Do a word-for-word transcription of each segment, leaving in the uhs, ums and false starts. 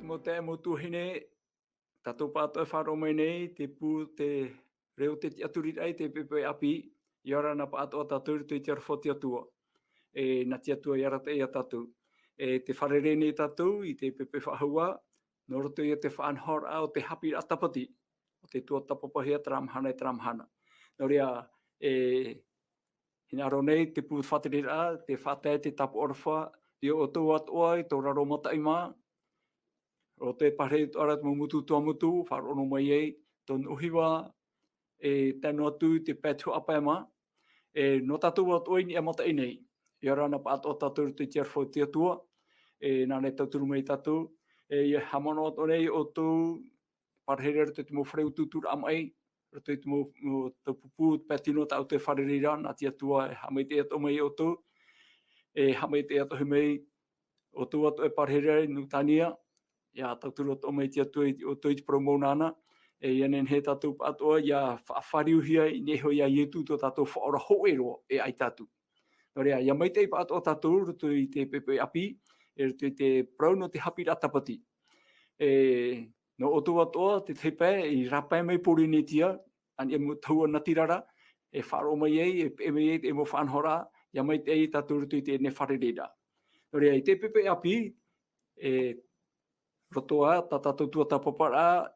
Mau taeaʻe, mau tuahine, tātou pāʻatoʻa e faʻaroʻo mai nei te pū, te reo, te tiʻaturiraʻa i te poʻipoʻi ʻāpī, ʻia ora na pāʻatoʻa tātou i roto i te aroha o te Atua. E, nā te Atua i arataʻi ia tātou. E, tē fārerei nei tātou i te poʻipoʻi faʻahou, nō roto ia i te faʻanahoraʻa o te haʻapiʻiraʻa tāpati, o te tuatāpapahia terā mahana e terā mahana. Nō reira, e, hinaʻaro nei te pū faʻatereraʻa, tē faʻatae te tāpaʻo aroha ia ʻoutou atoʻa i tō raro mataʻi mā, roto i te parahi atoʻa ra te mau motu Tuamotu, faʻaroʻo noa mai ai tōna ʻohipa, e tae noa atu i te pae tuhaʻa pae mā, e, nō tātou atoʻa i niʻa mataʻi nei. ʻIa ora na pāʻatoʻa tātou i roto i te aroha o te Atua, e, nāna e tauturu mai ia tātou, e, ʻia haʻamanaʻo atoʻa nei ʻoutou, parahiraʻa i roto i te mau fare utuuturaʻa maʻi, roto i te mau, mau, te pupu, te pae tino tā ʻoutou e fārereiraʻa, nā te Atua e haʻamaitaʻi atoʻa mai ia ʻoutou, e haʻamaitaʻi atoʻa mai ʻoutou atoʻa e parahiraʻa i Nuku Tania, ʻia tauturu atoʻa mai te Atua ia ʻoutou i te parau mau nāna, e ʻia nehenehe tātou pāʻatoʻa ʻia faʻafāriuhia i niʻa iho ia Ietu tō tātou Faʻaora hōʻē roa e ʻaita atu. Nō reira, ʻia maitaʻi pāʻatoʻa tātou i roto i te poʻipoʻi ʻāpī, e roto i te parau nō te haʻapiʻiraʻa tāpati. E, nō ʻoutou atoʻa, te tahi pae, i rāpae mai Pōrīnetia, a niʻa mau tahua natirara, e faʻaroʻo mai ai, e peʻe mai ai te mau faʻanahoraʻa, ʻia maitaʻi tātou i roto i teie fārereiraʻa. Nō reira, i te poʻipoʻi ʻāpī, e, roto ā tā tātou tuatāpaparaʻa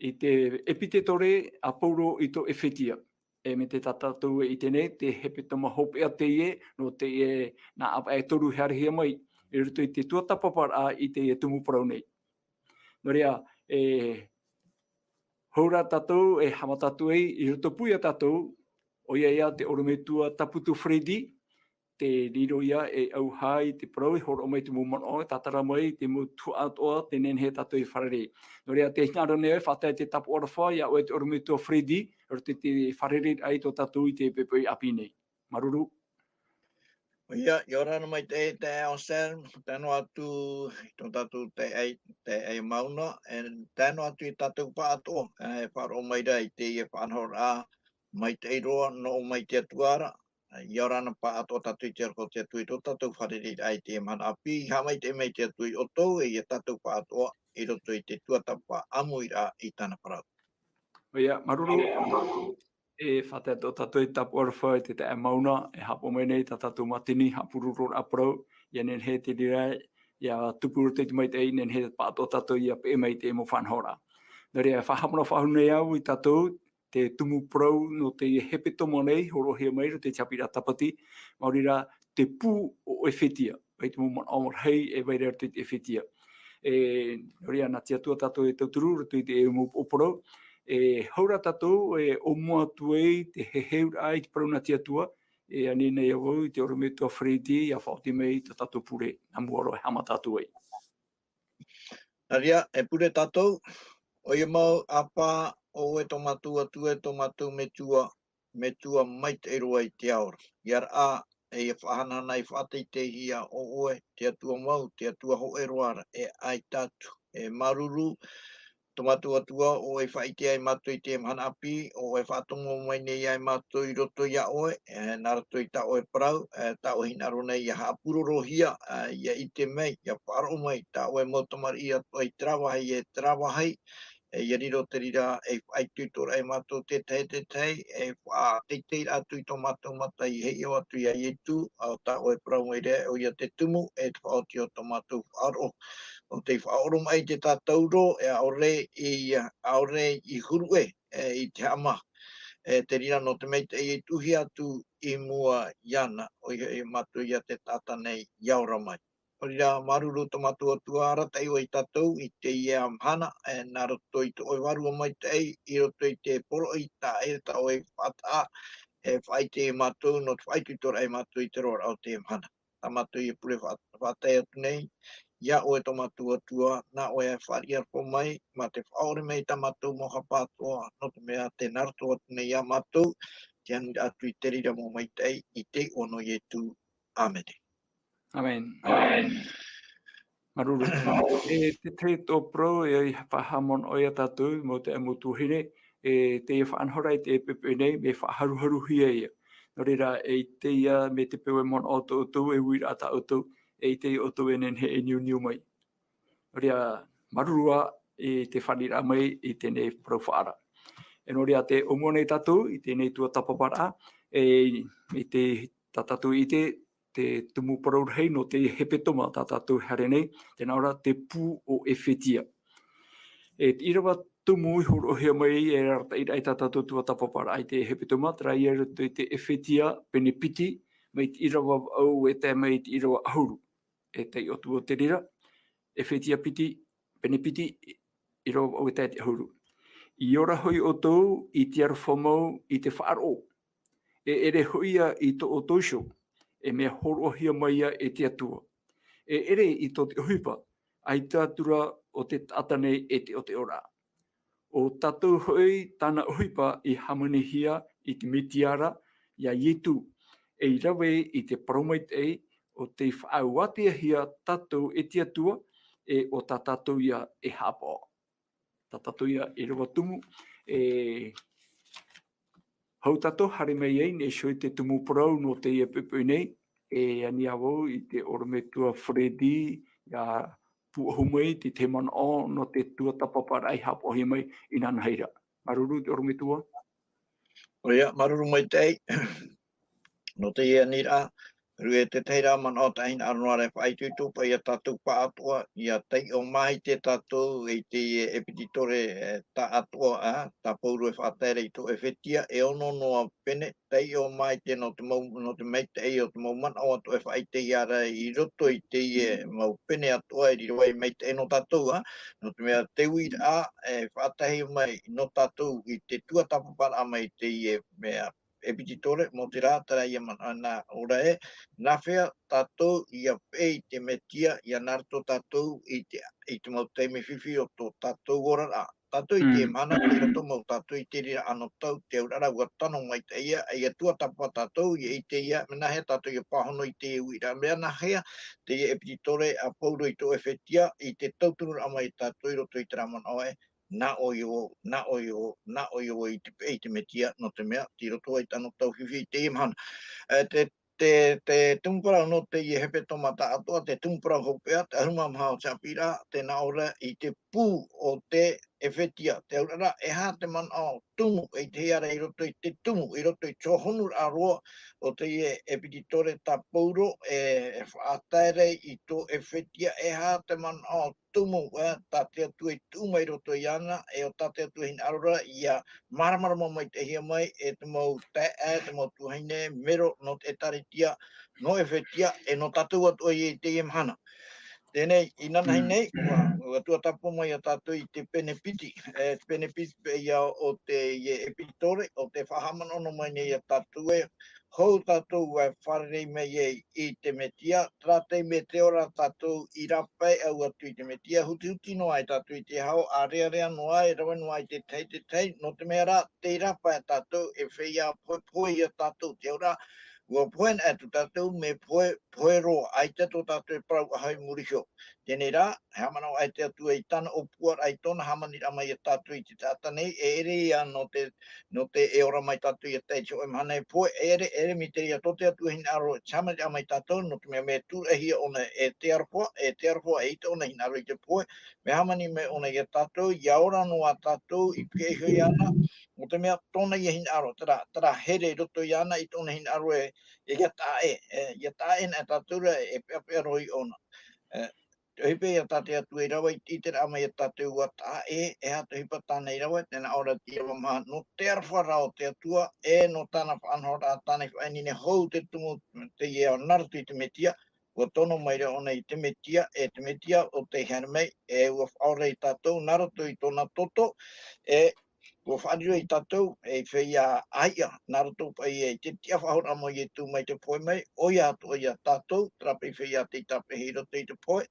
i te ʻEpitetore a Paulo i tō ʻEfetia. E mai te tā tātou e ʻite nei, te hepetoma hopeʻa teie, nō teie nā ʻāvaʻe e toru e haerehia mai, i roto i te tuatāpaparaʻa i teie tumu parau nei. Nō reira, e, hou rā tātou, e haʻamata atu ai, i roto pū ia tātou, ʻoia ia te ʻorometua Taputu Freddy, tē riro ia e ʻauhā i te parau, e hōroʻa mai te mau manaʻo, e tātara mai te mau tuhaʻa atoʻa, tē nehenehe tātou e fārerei. Nō reira, tē hinaʻaro nei au e faʻatae te tāpaʻo aroha, ia ʻoe te ʻorometua Freddy, i roto i te fārereiraʻa i tō tātou i te poʻipoʻi ʻāpī nei. Māuruuru. ʻOia, ʻia ora na maitaʻi e Anselme, tae noa atu i tō tātou taeaʻe, taeaʻe Mauna, e tae noa atu ia tātou pāʻatoʻa, e faʻaroʻo mai ra i teie faʻanahoraʻa maitaʻi roa, nō ʻō mai te Atua ra, ʻia ora na pāʻatoʻa tātou i te aroha o te Atua i tō tātou fārereiraʻa i teie mahana ʻāpī, haʻamaitaʻi mai te Atua ia ʻoutou, e ia tātou pāʻatoʻa i roto i te tuatāpapa ʻāmuiraʻa i tāna parau. ʻOia, māuruuru. E faʻatae atoʻa tātou i te tāpaʻo aroha i te taeaʻe Mauna, e haʻapaʻo mai nei tā tātou mātini, haʻapurororaʻa parau, ʻia nehenehe te reira, ʻia tupu i roto i te maitaʻi, nehenehe pāʻatoʻa tātou ʻia peʻe mai i te mau faʻanahoraʻa. Nō reira, e faʻahaʻamanaʻo faʻahou nei au ia tātou, te tumu parau nō te hepetoma nei, hōroʻahia mai i roto i te haʻapiʻiraʻa tāpati, maori rā te pū o ʻEfetia, ʻoia te mau manaʻo rahi e vai ra i roto i te ʻEfetia. E, nō reira, nā te Atua tātou e tauturu, i roto i te mau upoʻo parau, e, hou rā tātou, e, ʻōmua atu ai te heheuraʻa i te parau nā te Atua, e ani nei au i te ʻorometua Freddy, ʻia faʻaoti mai i tō tātou pure, nā mua roa e haʻamata atu ai. Nā reira, e pure tātou, ʻoia mau, ʻĀpā, ʻo ʻoe tō mātou Atua, e tō mātou Metua, Metua maitaʻi roa i te ao ra. ʻIa raʻa, e ʻia faʻahanahana, ʻia faʻateiteihia ʻo ʻoe, te Atua mau, te Atua hōʻē roa ra, e ʻaita atu. E māuruuru, tō mātou Atua, ʻo ʻoe i faʻaʻite ia mātou i teie mahana ʻāpī, ʻo ʻoe i faʻatomo mai nei ia mātou i roto ia ʻoe, e, nā roto i tā ʻoe parau, e, tā ʻoe hinaʻaro nei ʻia haʻapurorohia, e, ʻia ʻite mai, ʻia faʻaroʻo mai, tā ʻoe mau tamariʻi atoʻa i terā vāhi e terā vāhi, e, ʻia riro te reira ei faʻaitoitoraʻa ia mātou te tahi, te tahi, e, faʻateiteiraʻa atu i tō mātou mata i heiʻo atu ia Ietu, ʻo tā ʻoe parau mai ra, ʻoia te tumu, e te faʻaoti o tō mātou faʻaroʻo. ʻO tei faʻaoromaʻi te tātauro, e ʻaore i, ʻaore i huru ʻē, e, i te haʻamā. E, te reira nō te maitaʻi e tuʻuhia atu i mua iāna, ʻoia hoʻi mātou ia te taʻata nei ʻia ora mai. Nō reira, māuruuru tō mātou Atua, arataʻi ʻoe ia tātou i teie mahana, e, nā roto i tō ʻoe Vārua Maitaʻi, i roto i te poroʻi taʻa ʻē tā ʻoe i faʻataʻa, e faʻaʻite ia mātou, nō te faʻaitoitoraʻa ia mātou i te roaraʻa o teie mahana. Tā mātou e pure faʻa-, faʻatae atu nei, ia ʻoe tō mātou Atua, nā ʻoe e fāriʻi aroha mai, mā te faʻaʻore mai i tā mātou mau haʻapaʻo atoʻa, nō te mea tē nā roto atu nei ia mātou, te aniraʻa atu i te reira mau maitaʻi, i te iʻoa nō Ietu. ʻĀmene. ʻĀmene. ʻĀmene. Māuruuru. E te tahi atoʻa parau, e faʻahaʻamanaʻo ia tātou, mau taeaʻe, mau tuahine, e teie faʻanahoraʻa i te poʻipoʻi nei, mea faʻaharuharuhia ia. Nō reira, e ʻite ia, mai te peu e manaʻo tō ʻoutou, e uiraʻa tā ʻoutou, e ʻite ia ʻoutou e nehenehe e niuniu mai. Nō reira, māuruuru i te fāriʻiraʻa mai i teie parau faʻaara. E nō reira, tē ʻōmua nei tātou i teie tuatāpaparaʻa, e, i te, tā tātou i te, te tumu parau rahi nō te hepetoma tā tātou e haere nei, tē nā ʻō ra te pū o Efetia. E te ʻīrava tumu i hōroʻahia mai, e arataʻi ra i tā tātou tuatāpaparaʻa i te hepetoma, terā ia i roto i te Efetia pene piti, mai te ʻīrava vaʻu e tae mai i te ʻīrava ʻahuru. E taiʻo atu vau te reira, Efetia piti, pene piti, ʻīrava vaʻu e tae i te ʻahuru. I ora hoʻi ʻoutou i te aroha mau i te faʻaroʻo. E ʻere hoʻi ia i tō ʻoutou iho, e mea hōroʻahia mai ia e te Atua. E ʻere i tō te ʻohipa, ʻaita atu ra ʻo te taʻata nei e te, ʻo te ora. ʻO tātou hoʻi tāna ʻohipa i hāmanihia i te Metia ra, iā Ietu, ei rave i te parau maitaʻi, ʻo tei faʻauateahia tātou e te Atua, e ʻo tā tātou ia e haʻapaʻo. Tā tātou ia ʻīrava tumu, e hou tātou haere mai ai, neʻi iho i te tumu parau nō teie poʻipoʻi nei, e ani ā vau i te ʻorometua Freddy, ia pūʻohu mai te, te manaʻo nō te tuatāpaparaʻa i haʻapaʻohia mai inānahi ra. Māuruuru te ʻorometua. ʻOia, māuruuru maitaʻi. Nō teie aniraʻa, rue te tahi ra manaʻo tāʻu hinaʻaro noa ra e faʻaitoito paʻi ia tātou pāʻatoʻa, ia taiʻo maitaʻi tātou i te ʻepititore, e, tāʻatoʻa, ā, tā Pauro e faʻatae ra i tō Efetia, e ono noa pene, taiʻo maitaʻi nō te mau, nō te maitaʻi o te mau manaʻo atoʻa e faʻaʻitehia ra i roto i teie mau pene atoʻa e riro ai maitaʻi nō tātou, ā, nō te mea te uiraʻa, e, faʻatae mai nō tātou i te tuatāpaparaʻa mai teie mea, ʻepititore, mō te rā, terā ia manaʻo nā ʻō ra ē, nā hea tātou ia peʻe i te Metia, ia nā roto tātou i te, i te mau taime fifi o tō tātou oraraʻa. Tātou i te Mm. mahana, tei roto mau tātou i te reira anotau, te auraʻa ra ua tano maitaʻi ia, ia tuatāpapa tātou, ia ʻite ia, mea nā hea tātou ia pāhono i te uiraʻa, mea nā hea, teie ʻepititore a Pauro i tō Efetia, i te tautururaʻa mai tātou i roto i terā manaʻo ē, nā ʻoe vau, nā ʻoe vau, nā ʻoe vau i te peʻe i te Metia, nō te mea, tei roto ai tāna tau fifi i teie mahana. E, te, te, te tumu parau nō teie hepetoma tāʻatoʻa, te tumu parau hopeʻa, te ʻahuru mā maha o te haʻapiʻiraʻa, tē nā ʻō ra i te pū o te Efetia, te auraʻa ra, e aha te manaʻo tumu, e ʻitehia ra i roto i te tumu, i roto i te hōhonuraʻa roa o teie ʻepititore tā Pauro, e, e faʻatae ra i tō Efetia, e aha te manaʻo tumu, e, tā te Atua i tuʻu mai i roto iāna, e ʻo tā te Atua hinaʻaro ra ia māramarama maitaʻihia mai e te mau taeaʻe, e te mau tuahine, mero nō te ʻĒtārētia, nō Efetia, e nō tātou atoʻa i teie mahana. Teie nei, inanahi Mm. nei, ua, ua tuatāpapa mai ia tātou i te pene piti, e, te pene piti paʻi ia o teie ʻepititore, ʻo tē faʻahaʻamanaʻo mai nei ia tātou ē, hou tātou ua fārerei mai ai i te Metia, terā taime tē ora tātou i rāpae au atu i te Metia, hutihuti noa ai tātou i te hau, ʻārearea noa, e rave noa i te tahi, te tahi, nō te mea rā, tei rāpae tātou, e feiā pohepohe ia tātou, te auraʻa, ua pohe anaʻe atu tātou, mea pohe, pohe roa, ʻaita tō tātou e parau ʻaho i muri iho. Teie nei rā, e haʻamanaʻo ai te Atua i tāna ʻōpuaraʻa, i tōna hāmaniraʻa mai ia tātou i te taʻata nei, e ʻere ia nō te, nō te e ora mai tātou ia tae i te hōʻē mahana e pohe, e ʻere, e ʻere mai te reira tō te Atua hinaʻaro, te hāmaniraʻa mai tātou, nō te mea mea tūraʻihia ʻōna e te aroha, e te aroha, eʻita ʻōna hinaʻaro i te pohe, mea hāmani mai ʻōna ia tātou, ia ora noa tātou, i pīhaʻi iho iāna, nō te mea tōna ia hinaʻaro, terā, terā here i roto iāna, i tōna hinaʻaro e, e ia taʻa ʻē, e, ia taʻa ʻē anaʻe tātou ra, e peʻapeʻa roa i ʻōna. E, te ʻohipa ia tā te Atua i rave i te ʻiteraʻa mai ia tātou ua taʻa ʻē, e aha te ʻohipa tāna i rave, tē nā ʻō ra te ʻīrava maha, nō te aroha ra o te Atua, e nō tāna faʻanahoraʻa, tāna i faʻaineine hou te tumu, teie nā roto i te Metia, ua tono mai ra ʻōna i te Metia, e te Metia ʻo tei haere mai, e ua faʻaora ia tātou, nā roto i tōna toto, e ua faʻariro ia tātou, ei feiā ʻāiʻa, nā roto paʻi i te tiʻafaʻahoraʻa mai o Ietu mai te pohe mai, ʻoia atoʻa ia tātou, terā paʻi feiā tei tāpeʻahia i roto i te pohe,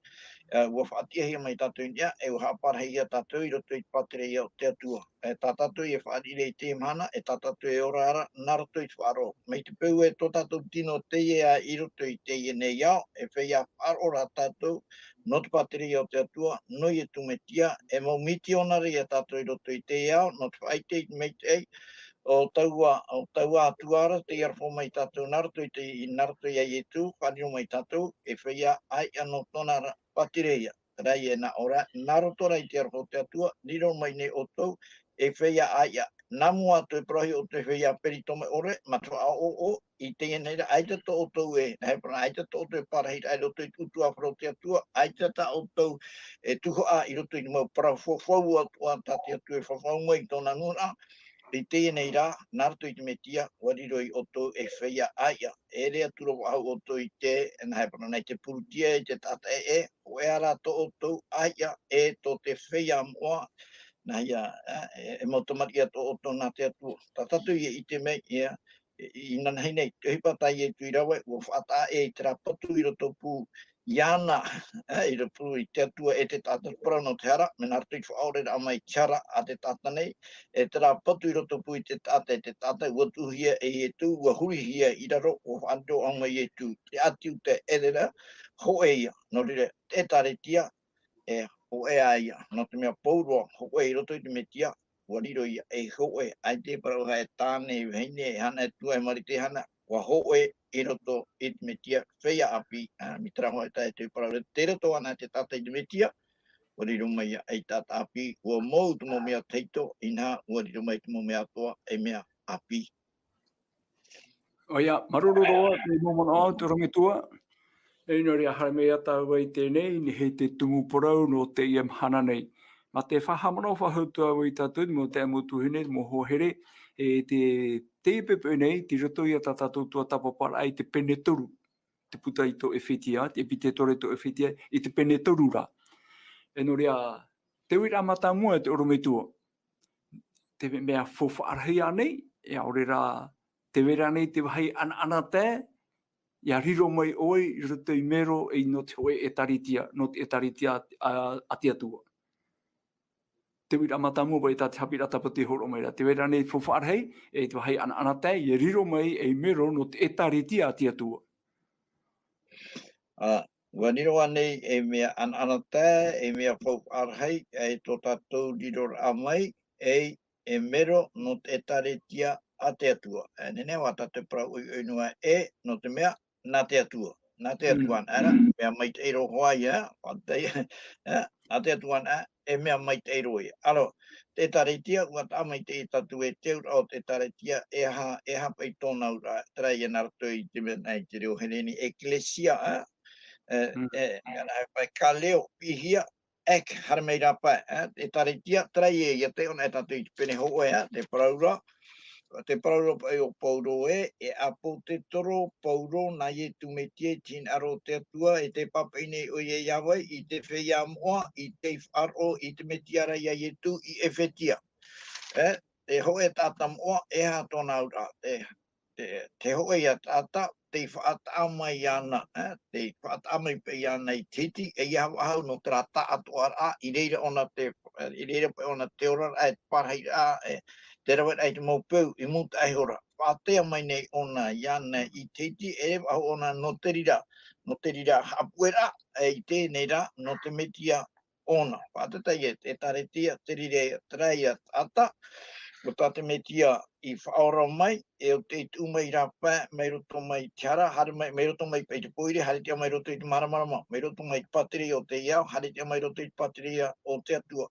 e, ua faʻatiʻahia mai tātou i niʻa, e ua haʻaparahi ia tātou i roto i te pātireia o te Atua. E tā tātou e fāriʻi ra i teie mahana, e tā tātou e ora ra, nā roto i te faʻaroʻo. Mai te peu ē tō tātou tino teie ā i roto i teie nei ao, e feiā faʻaroʻo ra tātou, nō te pātireia o te Atua, nō Ietu Metia, e mau mitionare ia tātou i roto i teie ao, nō te faʻaʻite i te maitaʻi, o taua, o taua Atua ra, tei aroha mai tātou, nā roto i te, nā roto ia Ietu, faʻariro mai tātou, e feiā ʻāiʻa nō tōna ra, pātireia. terā ia nā ʻō ra, nā roto rā i te aroha o te Atua, riro mai nei ʻoutou, e feiā ʻāiʻa. Nā mua atu e parauhia ʻoutou e feiā perito mai ʻore, mā te faʻaʻoʻoʻo, i teie nei rā, ʻaita tō ʻoutou e, nā hea parau, ʻaita tō ʻoutou e pārahiraʻa i roto i te ʻutuāfare o te Atua, ʻaita tā ʻoutou e tuhaʻa i roto i te mau parau fafau atoʻa tā te Atua e fafau mai i tōna nūnaʻa, i teie nei rā, nā roto i te Mesia, ʻua riro ia ʻoutou ei feiā ʻāiʻa. E ʻere atu ra faʻahou ʻoutou i te, nā hea parau, i te purutia, i te taʻata ʻē, hōʻē ā rā tō ʻoutou ʻāiʻa, e tō te feiā moʻa, nā hea, e, e mau tamariʻi ā tō ʻoutou nā te Atua. Tā tātou ia ʻite mai, ia, i, inanahi nei, te ʻohipa tā Ietu i rave, ʻua faʻataʻa ʻē i terā patu i rotopū iāna, e, i rotopū i te Atua e te taʻata parau nō te hara, mea nā roto i te faʻaʻoreraʻa mai i te hara a te taʻata nei, e terā patu i rotopū i te taʻata, e te taʻata, ʻua tuʻuhia e Ietu, ʻua hurihia i raro, ʻua faʻariro mai Ietu, te ʻāti uta e ʻere ra, hōʻē ia, nō reira, te ʻĒtārētia, e hōʻē ā ia, nō te mea pauroa, hōʻē i roto i te Mesia, ʻua riro ia ei hōʻē, ʻaita e parau e tāne, e vahine, e haʻapiʻiraʻa, e tuahine, e marite, e haʻapiʻiraʻa, ʻua hōʻē i roto i te Mesia, feiā ʻāpī, ā, mai terā hōʻē taeaʻe e parau ra, tei roto anaʻe te taʻata i te Mesia, ʻua riro mai ia ei taʻata ʻāpī, ʻua mou te mau mea tahito, inaha, ʻua riro mai te mau mea atoʻa, ei mea ʻāpī. ʻOia, māuruuru roa te mau manaʻo, te ʻorometua. E, nō reira, haere mai ā tāua i teie nei, nehenehe te tumu parau nō teie mahana nei. Mā te faʻahaʻamanaʻo faʻahou tāua ia tātou, mau taeaʻe, mau tuahine, mau hoa here, e te, teie poʻipoʻi nei, tei roto ia tā tātou tuatāpaparaʻa i te pene toru, te puta i tō ʻEfetia, te ʻepitola i tō ʻEfetia, i te pene toru ra. E nō reira, te uiraʻa mātāmua, te ʻorometua. Te mea faufaʻa rahi ānei, e ʻaore rā, tē vai ra ānei te vāhi ʻanaʻanatae, ʻia riro mai ʻoe i roto i mero, e nō te hōʻē ʻĒtārētia, nō te ʻĒtārētia a, a te Atua. Te uiraʻa mātāmua, vai tā te haʻapiʻiraʻa tāpati e hōroʻa mai ra. Tē vai ra ānei faufaʻa rahi, e te vāhi ʻanaʻanatae, ʻia riro mai ei mero nō te ʻĒtārētia a te Atua. Ā, ʻua riro ānei ei mea ʻanaʻanatae, ei mea faufaʻa rahi, e tō tātou riroraʻa mai, ei, e mero nō te ʻĒtārētia a te Atua. E nehenehe ā tātou e parau ʻoiʻoi noa e, nō te mea, nā te Atua. Nā te Atua anaʻe ra, mea maitaʻi roa hoʻi ia, faʻataʻa, e, nā te Atua anaʻe, e mea maitaʻi roa ia. ʻĀreʻa, te ʻĒtārētia, ʻua taʻa maitaʻi tātou e te auraʻa o te ʻĒtārētia, e aha, e aha paʻi tōna auraʻa, terā ia nā roto i te mea nā i te reo Hereni, ekklesia, e, e, e, ana e paʻi kaleo, piʻihia, ek, haere mai rāpae, e, ʻĒtārētia, terā ia, ʻia taiʻo anaʻe tātou i te pene hōʻē, e, te parau ra, te parau ra paʻi o Paulo ē, e ʻāpōsetolo Paulo nā Ietu Mesia i te hinaʻaro o te Atua, e tē pāpaʻi nei ʻoia iā vai, i te feiā moʻa, i tei faʻaroʻo i te Mesia ra ia Ietu i ʻEfetia. E, te hōʻē taʻata moʻa, e aha tōna auraʻa, te, te, te hōʻē ia taʻata, tei faʻataʻa mai iāna, e, tei faʻataʻa mai paʻi iāna i te hiti, e ʻeiaha faʻahou nō terā taʻatoʻaraʻa, i reira ʻōna te, i reira paʻi ʻōna te oraraʻa, e te pārahiraʻa, e te raveraʻa i te mau peu, i mūtaʻa ihora. Faʻataʻa mai nei ʻōna iāna i te hiti, e faʻahou ʻōna nō te reira, nō te reira haʻapuʻeraʻa, e i teie nei rā, nō te Mesia ʻōna. Faʻataʻa ia, e te ʻĒtārētia, te reira, terā ia taʻata, ʻo tā te Mesia i faʻaora mai, e ʻo tei tuʻu mai rāpae, mai roto mai i te hara, haere mai, mai roto mai i te pōiri, haerehia mai roto i te māramarama, mai roto mai i te pātireia o te ao, haerehia mai roto i te pātireia o te Atua.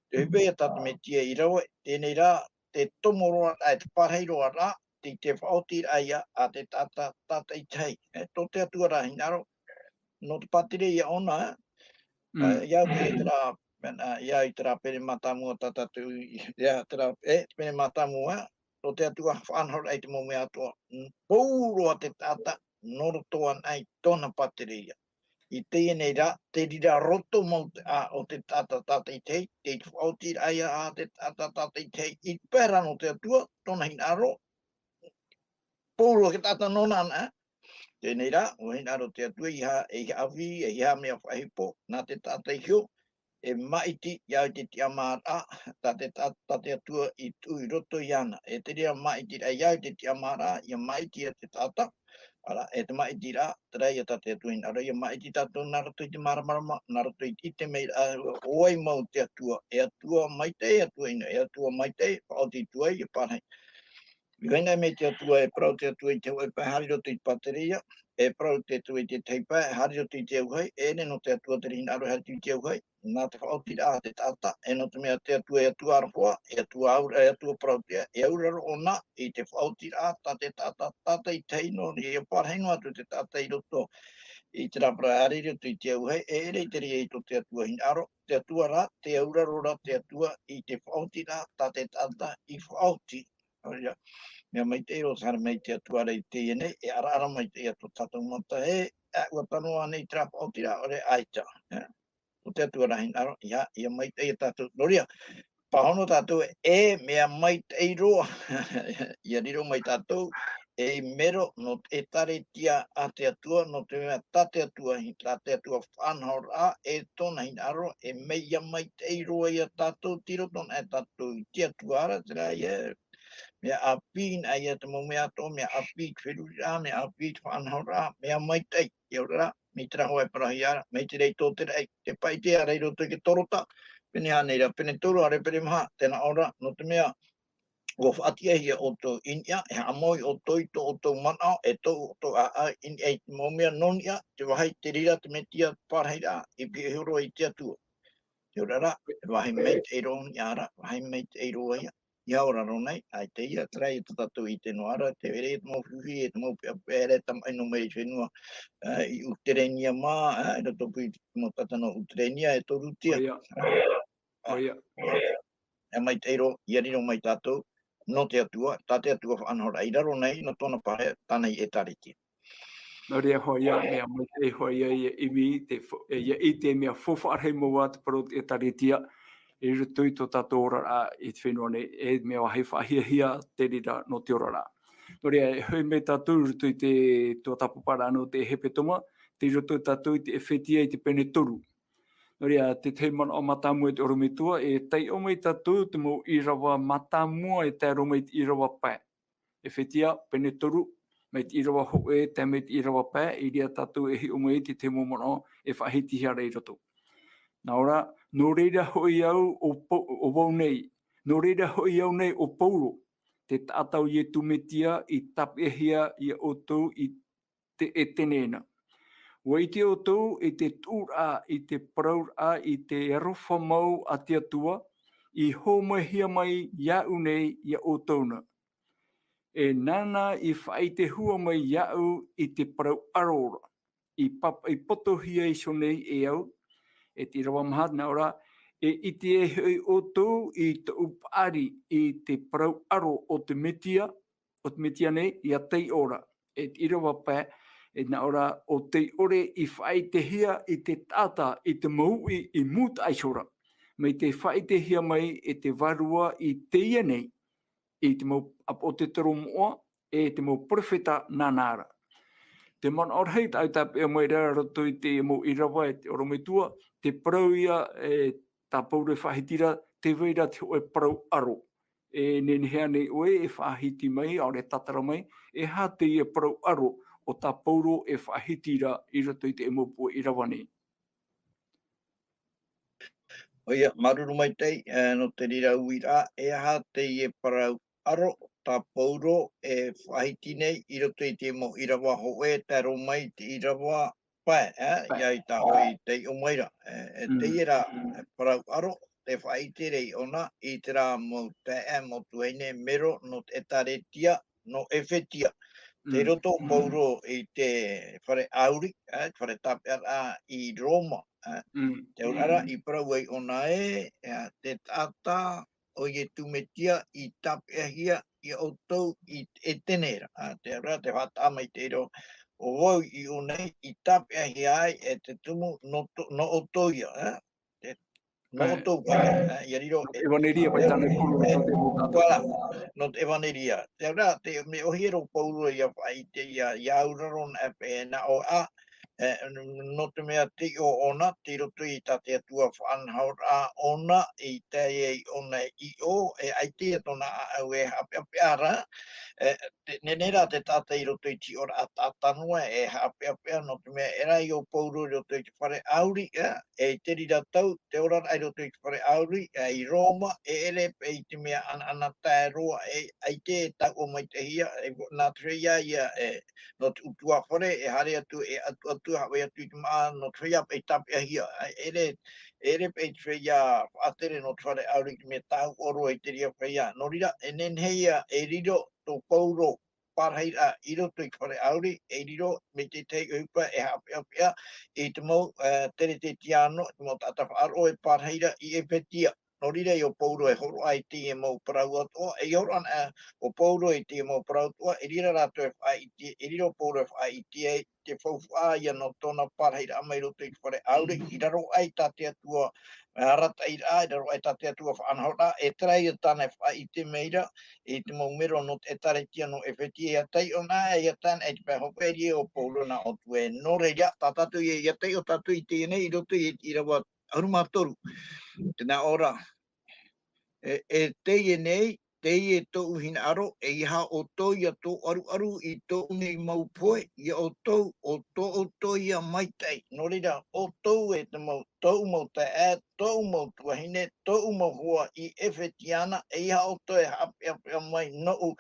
Te ʻohipa ia tā te Mesia i rave, teie nei rā, te tomo roa ra, e te pārahi roa ra, tei te faʻaotiraʻa ia, a te taʻata, tātaʻitahi. E, tō te Atua ra hinaʻaro, nō te pātireia ʻōna, e, ā, ʻia au i terā, mea, ā, ʻia au i terā pene mātāmua tā tātou i, ʻia, terā, e, pene mātāmua, tō te Atua faʻanahoraʻa i te mau mea atoʻa. Mm, pauroa te taʻata, nō roto anaʻe i tōna pātireia. I teie nei rā, te reira roto mau te, ā, o te taʻata tātaʻitahi, tei te faʻaotiraʻa ia a te taʻata tātaʻitahi, i te pae ra nō te Atua, tōna hinaʻaro, pauroa te taʻata nōna anaʻe, e. Teie nei rā, ʻua hinaʻaro te Atua, ʻeiaha, ʻeiaha ʻāfi, ʻeiaha mea faʻahipo, nā te taʻata iho, e maʻiti, ʻia au i te tiʻamāraʻa, tā te ta-, tā te Atua i tuʻu i roto iāna. E te reira maʻitiraʻa, ʻia au i te tiʻamāraʻa, ʻia maʻiti ia te taʻata. ʻĀreʻa, e te maʻitiraʻa, terā ia tā te Atua i hinaʻaro, ʻia maʻiti tātou nā roto i te māramarama, nā roto i te ʻite mai ra, ʻo vai mau te Atua, e Atua maitaʻi, e Atua ʻino, e Atua maitaʻi, faʻaoti tuai, e pārahi. I vainai mai te Atua, e parau te Atua i te hōʻē pae, haere i roto i te pātereia, e parau te Atua i te tahi pae, haere i roto i te auahi, e ʻere nō te Atua te hinaʻaro e haere i te auahi, nā te faʻaotiraʻa a te taʻata, e nō te mea te Atua e Atua aroha, e Atua aura, e Atua parauʻtiʻa, e auraro ʻōna i te faʻaotiraʻa tā te taʻata, taʻata i te tahi noa, e parahi noa atu te taʻata i roto i te rāpae, haere i roto i te auahi, e ʻere i te reira i tō te Atua hinaʻaro, te Atua rā, te auraro rā te Atua i te faʻaotiraʻa tā te taʻata i faʻaoti. ʻOia, mea maitaʻi roa te haere mai te Atua ra i teie nei, e araara maitaʻi ia tō tātou mata, e, e, ʻua tano ānei terā faʻaotiraʻa, ʻaore ʻaita, e? ʻO te Atua rā hinaʻaro, ia, ia maitaʻi ia tātou. Nō reira, pāhono tātou, e mea maitaʻi roa, ia riro mai tātou, ei mero nō te ʻĒtārētia a te Atua, nō te mea tā te Atua, tā te Atua faʻanahoraʻa, e tōna hinaʻaro, e mea ia maitaʻi roa ia tātou, tei roto anaʻe tātou i te Atua ra, terā ia, mea ʻāpī anaʻe ia te mau mea atoʻa, mea ʻāpī i te feruriraʻa, mea ʻāpī i te faʻanahoraʻa, mea maitaʻi, ʻia ora ra, mai terā hōʻē parauhia ra, mai te reira tō te raʻi, te paʻi te ara i roto i te torota, pene ānei ra, pene toru, ʻaore pene maha, tē nā ʻō ra, nō te mea, ʻua faʻatiʻahia ʻoutou i niʻa, e haʻamau ʻoutou i tō ʻoutou manaʻo, e tō ʻoutou ʻāʻau i niʻa i te mau mea nō niʻa, te vāhi te reira te Metia parahiraʻa, i pihaʻi iho roa i te Atua. Te ora ra, e vāhi maitaʻi roa i niʻa ra, vāhi maitaʻi roa ia. ʻIa ora roa nei, ʻaita ia, terā ia tā tātou i ʻite noa ra, te reira te mau fifi, e te mau peʻapeʻa e tamaʻi noa mai i te fenua, e, i Utereinia mā, e, i roto pū i te mau taʻata nō Utereinia, e tō Rūtia. ʻOia. ʻOia. E maitaʻi roa, ʻia riro mai tātou, nō te Atua, tā te Atua faʻanahoraʻa i raro nei, nō tōna pae, tāna i ʻĒtārētia. Nō reira hoʻi ia, mea maitaʻi hoʻi ia, ʻia ʻimi, te fo-, e, ʻia ʻite mea faufaʻa rahi mau ā te parau o te ʻĒtārētia, i roto i tō tātou oraraʻa i te fenua nei, e mea vāhi faʻahiahia te reira nō te oraraʻa. Nō reira, e hoʻi mai tātou i roto i te tuatāpaparaʻa nō te hepetoma, tei roto tātou i te ʻEfetia i te pene toru. Nō reira, te tahi manaʻo mātāmua i te ʻorometua, e taiʻo mai tātou te mau ʻīrava mātāmua e tae roa mai i te ʻīrava pae. ʻEfetia, pene toru, mai te ʻīrava hōʻē, tae mai te ʻīrava pae, i reira tātou e hiʻo mai i te tahi mau manaʻo e faʻahitihia ra i roto. Nā ʻō ra, nō reira hoʻi au ʻo Pau-, ʻo vau nei, nō reira hoʻi au nei ʻo Paulo, te taʻata o Iesu Mesia i tāpeʻahia ia ʻoutou i te ʻĒtene na. ʻUa ʻite ʻoutou i te tuʻuraʻa, i te parauraʻa, i te aroha mau a te Atua, i hōmai mai iāʻu nei ia ʻoutou na. E nāna i faʻaʻite hua mai iāʻu i te parau ʻaro ra, i pap-, i potohia iho nei e au, e te ʻīrava maha, nā ʻō ra, e ʻite ai hoʻi ʻoutou i tōʻu paʻari i te parau ʻaro o te Mesia, o te Mesia nei, ʻia taiʻo ra, e te ʻīrava pae, e nā ʻō ra, ʻo tei ʻore i faʻaʻitehia i te taʻata, i te mau uʻi i mūtaʻa iho ra, mai tei faʻaʻitehia mai e te Vārua i teie nei, i te mau ʻāpotetoro moʻa, e te mau perofeta nāna ra. Te manaʻo rahi tāʻu i tāpeʻa mai ra i roto i te mau ʻīrava e te ʻorometua, te parau ia, e, tā Paulo e faʻahiti ra, tē vai ra te hōʻē parau ʻaro. E nehenehe ānei ʻoe e faʻahiti mai, ʻaore tātara mai, e aha teie parau ʻaro o tā Paulo e faʻahiti ra i roto i te mau puʻe ʻīrava nei? ʻOia, māuruuru maitaʻi, e, nō te reira uiraʻa, e aha teie parau ʻaro tā Paulo e faʻahiti nei i roto i te mau ʻīrava hōʻē, tae roa mai i te ʻīrava pae, e, pae. ʻIa ʻite hoʻi taiʻo mai ra. E, e Mm. teie rā, e, parau ʻaro, tē faʻaʻite ra ʻōna i terā mau taeaʻe, mau tuahine, mero nō te ʻĒtārētia, nō ʻEfetia. Tei Mm. roto ʻo Paulo i te fare ʻāuri, e, te fare tāpeʻaraʻa i Roma, e. Mm. Te auraʻa ra, i parau ai ʻōna ē, e, te taʻata o Iesu Mesia i tāpeʻahia ia ʻoutou i te ʻĒtene ra. A, te auraʻa, tē faʻataʻa mai te reira, ʻo vau i ʻō nei, i tāpeʻahia ai e te tumu nō tō-, nō ʻoutou ia, e? Te, nō Right. ʻoutou paʻi, e, ʻia riro, Nō te ʻevaneria, paʻi tāna e koro, e, nō te ʻevaneria. Voilà, nō te ʻevaneria. Te auraʻa, te, mea ʻōhie ra ʻo Paulo ʻia faʻaʻite, ʻia, ʻia auraro na e pe na o a, e, nō te mea te iʻoa ʻōna, tei roto i tā te Atua faʻanahoraʻa ʻōna, i tae ai ʻōna iʻo, e ʻaita ia tōna ʻāʻau e haʻapeʻapeʻa ra, e, te, nehenehe rā te taʻata i roto i te hiʻoraʻa taʻata noa, e haʻapeʻapeʻa, nō te mea e ʻere ïa ʻo Pauro i roto i te fare ʻāuri, e, e i te reira tau, te oraraʻa i roto i te fare ʻāuri, e, i Roma, e ʻere paʻi i te mea ʻanaʻanatae roa, e, ʻaita e taʻua maitaʻihia, e, nā te feiā ïa, e, nō te ʻutuāfare, e haere atu, e ʻatuʻatu, haʻavai atu i te māʻa, nō te feiā paʻi tāpeʻahia, e, ʻere, e ʻere paʻi te feiā faʻatere nō te fare ʻāuri i te mea tāuʻa roa i te reira feiā. Nō reira, e nehenehe ïa, e riro tō Pauro parahiraʻa i roto i te fare ʻāuri, e riro mai te tahi ʻohipa e haʻapeʻapeʻa i te mau, e, Keretetiano, te mau taʻata faʻaroʻo e parahira i ʻEfetia. Nō reira ïa ʻo Pauro e hōroʻa i teie mau parau atoʻa, e hōroʻa ana, e, ʻo Pauro i teie mau parau atoʻa, e riro rātou e faʻaʻite, e riro ʻo Pauro e faʻaʻite ai te faufaʻa ïa nō tōna parahiraʻa mai roto i te fare ʻāuri, i raro aʻe i tā te Atua, e, arataʻiraʻa, i raro aʻe i tā te Atua faʻanahoraʻa, e terā ïa tāna e faʻaʻite mai ra, i te mau mero nō te ʻĒkālesia nō ʻEfetia, ʻia taiʻo na, ʻia tae na i te pae hopeʻa ʻo Pauro nā ʻō atu ē. Nō reira, tā tātou ïa, ʻia taiʻo tātou i teie nei, i roto i te ʻīrava ʻahuru mā toru. Tē nā ʻō ra, e, e teie nei, teie tōʻu hinaʻaro, ʻeiaha ʻoutou ʻia tōʻaruʻaru i tōʻu nei mau pohe, ʻia ʻoutou, ʻo tō ʻoutou ïa maitaʻi. Nō reira, ʻoutou e te mau, tōʻu mau taeaʻe, tōʻu mau tuahine, tōʻu mau hoa i ʻEfetia na, ʻeiaha ʻoutou e haʻapeʻapeʻa mai nōʻu,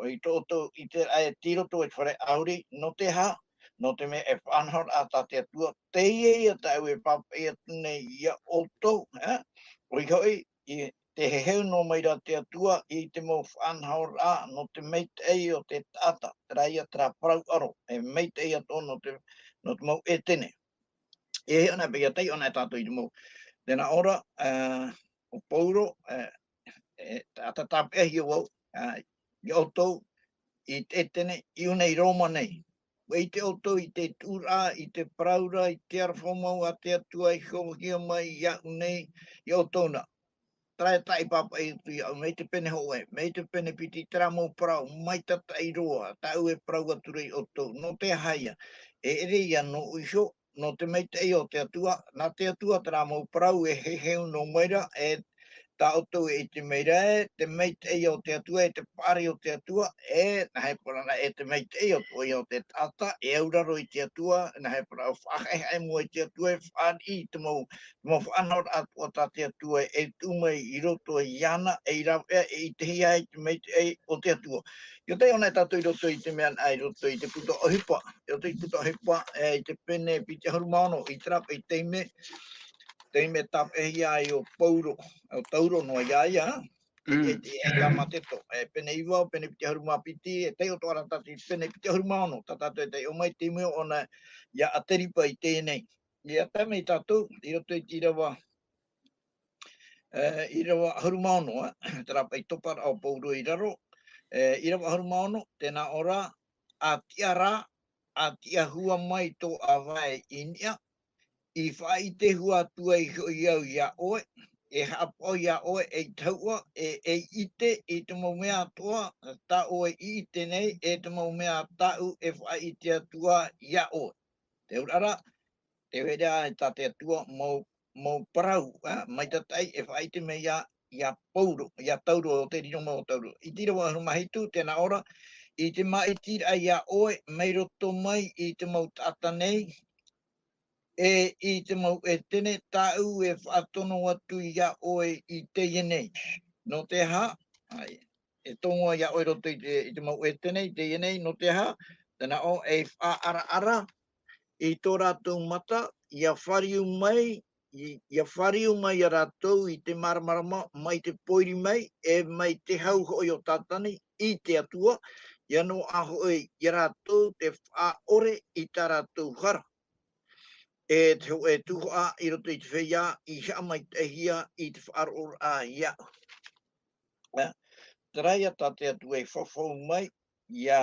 ʻo i tō ʻoutou ʻiteraʻa e tei roto i te fare ʻāuri, nō te aha, nō te mea e faʻanahoraʻa tā te Atua, teie ïa tāʻu e pāpaʻi atu nei ia ʻoutou, e? ʻOia hoʻi, i te heheu noa mai ra te Atua i te mau faʻanahoraʻa nō te maitaʻi o te taʻata, terā ïa terā parau ʻaro, e maitaʻi atoʻa nō te, nō te mau ʻētene. E hiʻo na paʻi, ʻia taiʻo na tātou i te mau. Tē nā ʻō ra, e, ʻo Pauro, e, e, taʻata tāpeʻahia vau, e, ia ʻoutou, i te ʻētene, i ʻō nei i Roma nei. ʻUa ʻite ʻoutou i te tuʻuraʻa, i te parau ra, i te aroha mau a te Atua i hiʻohia mai iāʻu nei, ia ʻoutou na. Terā e taʻi pāpaʻi atu iāʻu, mai te pene hōʻē, mai te pene piti, terā mau parau, maitataʻi roa, tāʻu e parau atu ra ia ʻoutou, nō te aha ïa, e ʻere ïa nōʻu iho, nō te maitaʻi o te Atua, nā te Atua terā mau parau e heheu noa mai ra, e tā ʻoutou e ʻite mai ra ē, te maitaʻi o te Atua, e te paʻari o te Atua, e, nā hea parau na, e te maitaʻi o te, o te taʻata, e auraro i te Atua, nā hea parau, faʻahaʻehaʻe mua i te Atua, e fāriʻi i te mau, te mau faʻanahoraʻa atoʻa tā te Atua, e tuʻu mai i roto iāna, ei rāveʻa, e ʻitehia ai te maitaʻi o te Atua. ʻIa taiʻo na tātou i roto i te mea nā, i roto i te puta ʻohipa, i roto i te puta ʻohipa, e, i te pene piti ʻahuru mā ono, i terā paʻi taime, taime tāpeʻahia ai ʻo Pauro, ʻo Tauro noa iā ia, e, e, e, e Tamateto, e, pene iva, pene piti ʻahuru mā piti, e taiʻo atoʻa ra tātou i te pene piti ʻahuru mā ono, tā tātou e taiʻo mai, te mau ʻōna iā ʻAteripa i teie nei. ʻIa tae mai tātou, i roto i te ʻīrava, e, ʻīrava ʻahuru mā ono, e, terā paʻi topa ra ʻo Pauro i raro, e, ʻīrava ʻahuru mā ono, tē nā ʻō ra, ʻa tiʻa rā, ʻa tiʻa hua mai tō ʻāvae i niʻa, i faʻaʻite hua atu ai hoʻi au iā ʻoe, e haʻapaʻo iā ʻoe ei tahuʻa, e, ei ʻite i te mau mea atoʻa, tā ʻoe i ʻite nei, e te mau mea tāʻu e faʻaʻite atu ā iā ʻoe. Te auraʻa ra, te feiā e tā te Atua, mau, mau parau, ā, maitataʻi e faʻaʻite mai iā, iā Pauro, iā Tauro, ʻo te riro mai ʻo Tauro. I te ʻīrava ʻahuru mā hitu, tē nā ʻō ra, i te māʻitiraʻa iā ʻoe, mai roto mai i te mau taʻata nei, e i te mau ʻētene, tāʻu e faʻatono atu iā ʻoe i teie nei. Nō te aha, ā, e tomo iā ʻoe roto i te, i te mau ʻētene, i teie nei, nō te aha, tē nā ʻō, ei faʻaʻaraʻara i tō rātou mata, ʻia fāriu mai, i, ʻia fāriu mai iā rātou i te māramarama, mai te pōiri mai, e mai te hau hoʻi o Tātani, i te Atua, ʻia noaʻa hoʻi iā rātou te faʻaʻore i tā rātou hara. E te hōʻē tuhaʻa i roto i te feiā, i haʻamaitaʻihia i te faʻaroʻoraʻa iāʻu. Ā, terā ïa tā te Atua i fafau mai, iā,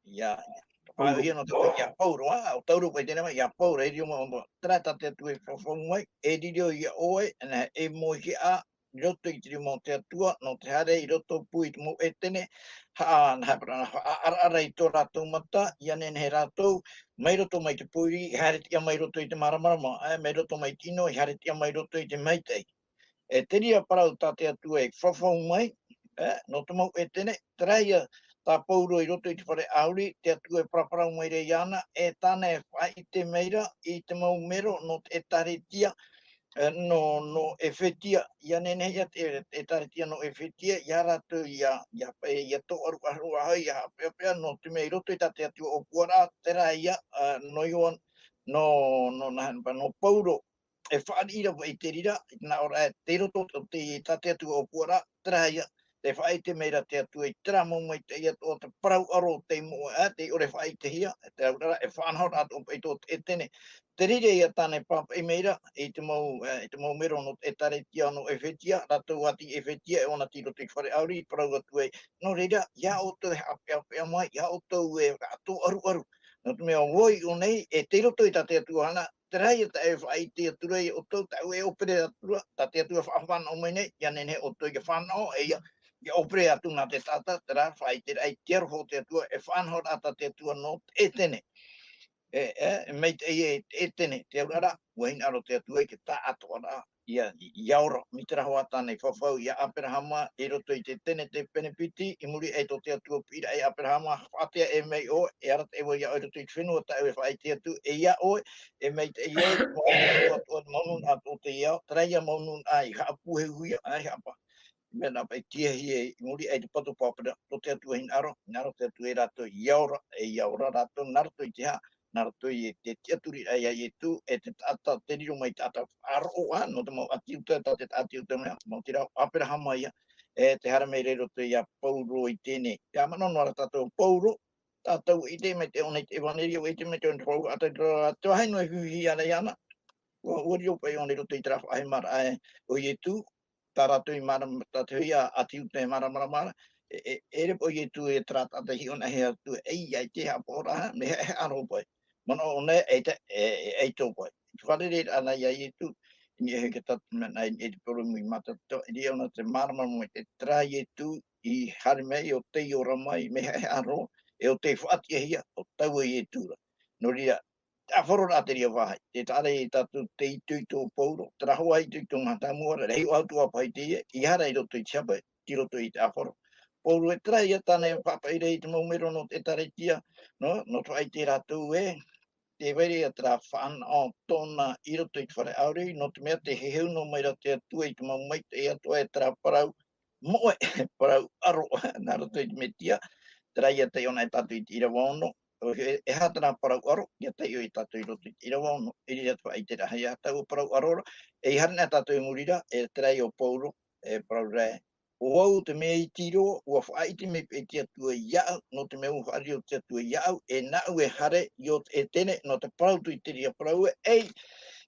iā, faʻaʻite nō te, iā Pauro, ā, ʻo Tauro paʻi teie nei, iā Pauro, e riro mai, terā tā te Atua i fafau mai, e riro iā ʻoe, nā, e moʻe ā, i roto i te rima o te Atua, nō te haere i roto pū i te mau Etene, ha, ha, ha, ha, ha, i tō rātou mata, ʻia nehenehe rātou, mai roto mai te pōiri, i haere ʻia mai roto i te māramarama, e, mai roto mai te ʻino, i haere ʻia mai roto i te maitaʻi. E te reira parau tā te Atua i fafau mai, e, nō te mau Etene, terā ia tā Pauro i roto i te fare ʻāuri, te Atua e paraparau mai ra iāna, e tāna e faʻaʻite mai ra i te mau mero nō te ʻĒtārētia, e, nō, nō ʻEfetia, ʻia nehenehe ia te, te ʻĒtārētia nō ʻEfetia, ia rātou ia, ia, ia tōʻaruʻaru ai, ia haʻapeʻapeʻa, nō te mea i roto i tā te Atua ʻōpuaraʻa, terā ia, e, nō Ioan-, nō, nō, nā, nō Pauro, e fāriʻi ra paʻi te reira, i te nā ʻō ra, e tei roto o te, tā te Atua ʻōpuaraʻa, terā ia, tē faʻaʻite mai ra te Atua i terā mau maitaʻi atoʻa, te parau ʻaro tei moʻe, ā, tei ʻore faʻaʻitehia, e te auraʻa, e faʻanahoraʻa atoʻa paʻi tō te Etene. Te reira ia tāna e pāpaʻi mai ra, i te mau, e, i te mau mero nō te ʻĒtārētia nō ʻEfetia, rātou ā tei ʻEfetia, e ʻōna tei roto i te fare ʻāuri, i parau atu ai, nō reira, ia ʻoutou e haʻapeʻapeʻa mai, ia ʻoutou e tōʻaruʻaru. Nō te mea ʻo vau i ʻō nei, e tei roto i tā te Atua ʻana, terā ia tāʻu e faʻaʻite atu ra ia ʻoutou, tāʻu e ʻōpere atu ra, tā te Atua e faʻafānaʻo mai nei, ʻia nehenehe ʻoutou ʻia fānaʻo, e ʻia, ʻia ʻōpere atu nā te taʻata, terā faʻaʻiteraʻa i te aroha o te Atua, e faʻanahoraʻa tā te Atua nō te Etene. E, e, e maitaʻi e te Etene, te auraʻa, ʻua hinaʻaro te Atua i te taʻatoʻaraʻa, ʻia, ʻia ora, mai te rahi ā tāna i fafau ia Aperahama, i roto i te Tenete Penepiti, i muri aʻe tō te Atua piʻiraʻa ia Aperahama, faʻaʻite aʻe mai ʻoe, e arataʻi vau ia ʻoe i roto i te fenua tāʻu e faʻaʻite atu, e ia ʻoe, e maitaʻi ʻoe, mau nūnaʻa atoʻa, mau nūnaʻa atoʻa tei ao, terā ia mau nūnaʻa i haʻapūheuhia, ā, i haʻapa-, mea nā paʻi tiahia i muri aʻe i te patu pāpara, tō te Atua hinaʻaro, hinaʻaro te Atua ia rātou, ʻia ora, e ʻia ora rātou, nā roto i te aha, nā roto i te tiʻaturiraʻa ia Ietu, e te taʻata, te riro mai taʻata faʻaroʻo, ā, nō te mau ʻĀti Iuta, tā te ʻĀti Iuta mea, mau te rau, Aperahama ia, e te haere mai ra i roto ia Pauro i teie nei. ʻIa manaʻo noa ra tātou Pauro, tātou i ʻite mai te ʻōna i te ʻevaneria, i ʻite mai te ʻōna i te faufaʻa, te, te, te vāhi noa e huihia ra iāna, ʻua, ʻua riro paʻi ʻōna i roto i terā faʻahemaraʻa, e, o Ietu, tā rātou i māram-, tā te huiā ʻĀti Iuta e māramarama ra, e, e, e ʻere paʻi ʻo Ietu e terā taʻata e hiʻo na e hea atu, e, ʻia ʻite haʻapaʻoraʻa, mea haʻehaʻa roa paʻi. Manaʻo ʻōna e te, e, e, ʻaito paʻi. I te fārereiraʻa nā ia Ietu, i niʻa iho i te tauturu mea nā, i te purūmu i Mātaitu, i reira ʻōna te māramarama mai te terā Ietu i haere mai, ʻo tei ora mai, mea haʻehaʻa roa, e ʻo tei faʻatiʻahia, ʻo taua Ietu ra. Nō reira, te ʻāfaro ra te reira vāhi, te taʻa ra ia tātou te itoito o Pauro, terā hoʻi itoito mātāmua ra, rahi ʻoaʻoa atu ā paʻi teie, ʻia haere i roto i te hapa, i roto i te ʻāfaro. Pauro e terā ia tāna e pāpaʻi ra i te mau mero nō te ʻĒtārētia, nō, nō te faʻaʻite rātou ē, tē vai ra ia terā fānaʻo tōna i roto i te fare ʻāuri, nō te mea tē heheu noa mai ra te Atua i te mau maitaʻi atoʻa e terā parau, moʻe, parau ʻaro, nā roto i te Metia, terā ia taiʻo na e tātou i te ʻīrava ono, e, e aha terā parau ʻaro, ʻia taiʻo ia tātou i roto i te ʻīrava ono, i reira te faʻaʻiteraʻa ia taua parau ʻaro ra, e ʻia haere na tātou i muri ra, e terā ia ʻo Pauro, e parau ra ē, ʻo vau te mea iti roa, ʻua faʻaʻite mai paʻi te Atua iāʻu, nō te mea ʻua faʻariro te Atua iāʻu, e nāʻu e haere i ʻō te Etene, nō te parau atu i te reira parau ē, ei,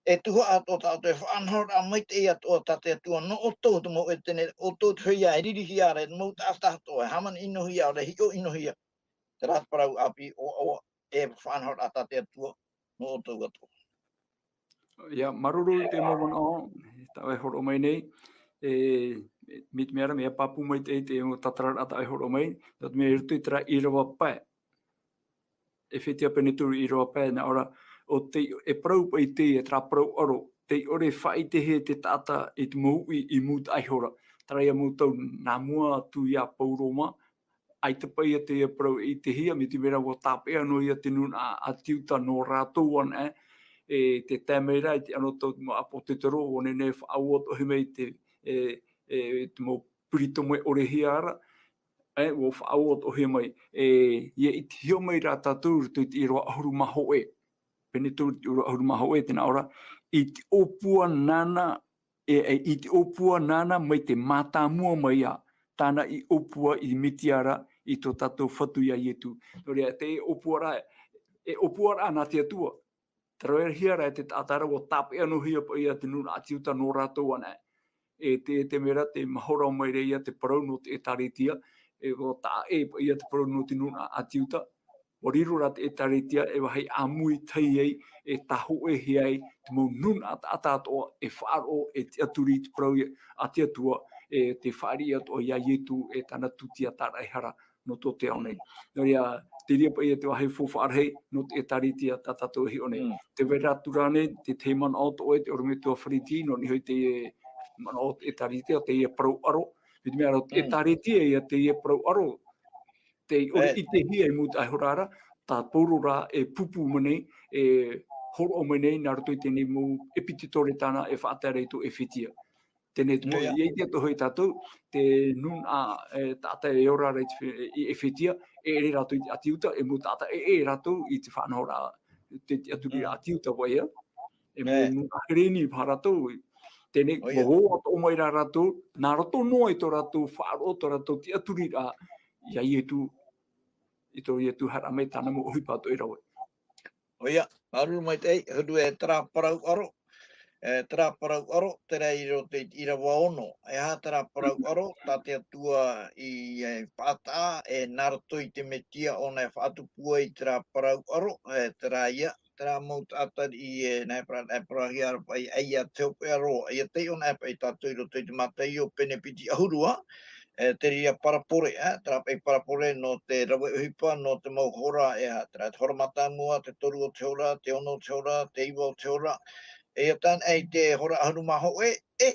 e tuhaʻa atoʻa tātou e faʻanahoraʻa maitaʻi atoʻa tā te Atua nō ʻoutou te mau Etene, ʻoutou te huiā e ririhia ra, e te mau taʻata atoʻa, e hāmani-ʻino-hia ra, e hiʻo-ʻino-hia. Terā te parau ʻāpī ʻoaʻoa, e faʻanahoraʻa tā te Atua nō ʻoutou atoʻa. ʻIa, māuruuru i te mau manaʻo, tāʻu e hōroʻa mai nei, e, mai te mea ra, mea pāpū maitaʻi te mau tātararaʻa tāʻu e hōroʻa mai, nō te mea i roto i terā ʻīrava pae, ʻEfetia pene toru ʻīrava pae, nā ʻō ra, ʻo tei, e parau paʻi teie, terā parau ʻaro, tei ʻore faʻaʻitehia e te taʻata i te mau uʻi i mūtaʻa iho ra. Terā ia mau tau nā mua atu ia Pauro mā, ʻaita paʻi ia teie parau e ʻitehia, mai te mea ra ʻua tāpeʻa noa ia te nūnaʻa ʻĀti Iuta nō rātou anaʻe, e te tae mai ra i te anotau o te mau ʻāpōsetolo, ʻua nehenehe e faʻaoti atoʻa mai te, e, e, te mau peritomo e ʻorehia ra, e, ʻua faʻaoti atoʻa mai, e, ʻia ʻitehia mai ra tātou i roto i te ʻīrava ʻahuru mā hōʻē. Pene toru te ʻīrava ʻahuru mā hōʻē, tē nā ʻō ra, i te ʻōpua nāna, e, e, i te ʻōpua nāna mai te mātāmua mai ā, tāna i ʻōpua i Metia ra, i tō tātou Fatu ia Ietu. Nō reira, te ʻōpuaraʻa, e ʻōpuaraʻa nā te Atua. Te rave hia ra e te taʻata ra, ʻua tāpeʻa noa hia paʻi ia te nūnaʻa ʻĀti Iuta nō rātou anaʻe. E te, te mea ra, tē mahora mai ra ia te parau nō te ʻĒtārētia, e ʻua taʻa ʻē paʻi ia te parau nō te nūnaʻa ʻĀti Iuta. ʻUa riro rā te ʻĒtārētia e vāhi ʻāmui tahi ai, e tāhōʻēhia ai te mau nūnaʻa taʻata atoʻa e faʻaroʻo, e tiʻaturi i te parau a te Atua, e te fāriʻi atoʻa ia Ietu e tāna tūtia tāraʻehara nō tō te ao nei. Nō reira, te reira paʻi te vāhi faufaʻa rahi nō te ʻĒtārētia tā tātou e hiʻo nei. Mm. Tē vai ra atu rānei te tahi manaʻo atoʻa e te ʻorometua Fariti, nō niʻa hoʻi te manaʻo o te ʻĒtārētia, teie parau ʻaro, mai te mea rā, te Mm. ʻĒtārētia ia teie parau ʻaro, tei ʻore E. ʻitehia i mūtaʻa iho ra, tā Pauro rā e pūpū mai nei, e hōroʻa mai nei, nā roto i teie mau ʻepitetore tāna e faʻatae ra i tō ʻEfetia. Teie nei te mau, Ia. ʻia ʻite atoʻa hoʻi tātou, te nūnaʻa, e, taʻata e ora ra i te fe-, i ʻEfetia, e ʻere rātou i te ʻĀti Iuta, e mau taʻata e, e rātou i te faʻanahoraʻa, te, te tiʻaturi Mm. ʻĀti Iuta paʻi, e. E mau E. nūnaʻa Hereni paha rātou. Teie nei, ʻO ia. ʻua ō atoʻa mai rā rātou, nā roto noa i tō rātou faʻaroʻo, tō rātou tiʻaturiraʻa, ia Ietu, i tō Ietu haere mai tāna mau ʻohipa atoʻa e rave. ʻO ia, māuruuru maitaʻi, huru e terā parau ʻaro, e, terā parau ʻaro, terā i roto i te ʻīrava ono. E aha terā parau ʻaro, tā te Atua i, e, faʻataʻa, e, nā roto i te Metia ʻōna e faʻatupu ai terā parau ʻaro, e, terā ia, terā mau taʻata i, e, nā, e parau, e, parauhia ra paʻi, ʻaita te hopeʻa roa, ʻaita tei ʻōna e paʻi tātou i roto i te Mataio pene piti ʻahuru, ā, e, te reira parabole, ā, terā paʻi parabole nō te rave ʻohipa, nō te mau hora, e, ā, terā te hora mātāmua, te toru o te hora, te ono o te hora, te iva o te hora, e, ʻia tae noa i te hora ʻahuru mā hōʻē, e,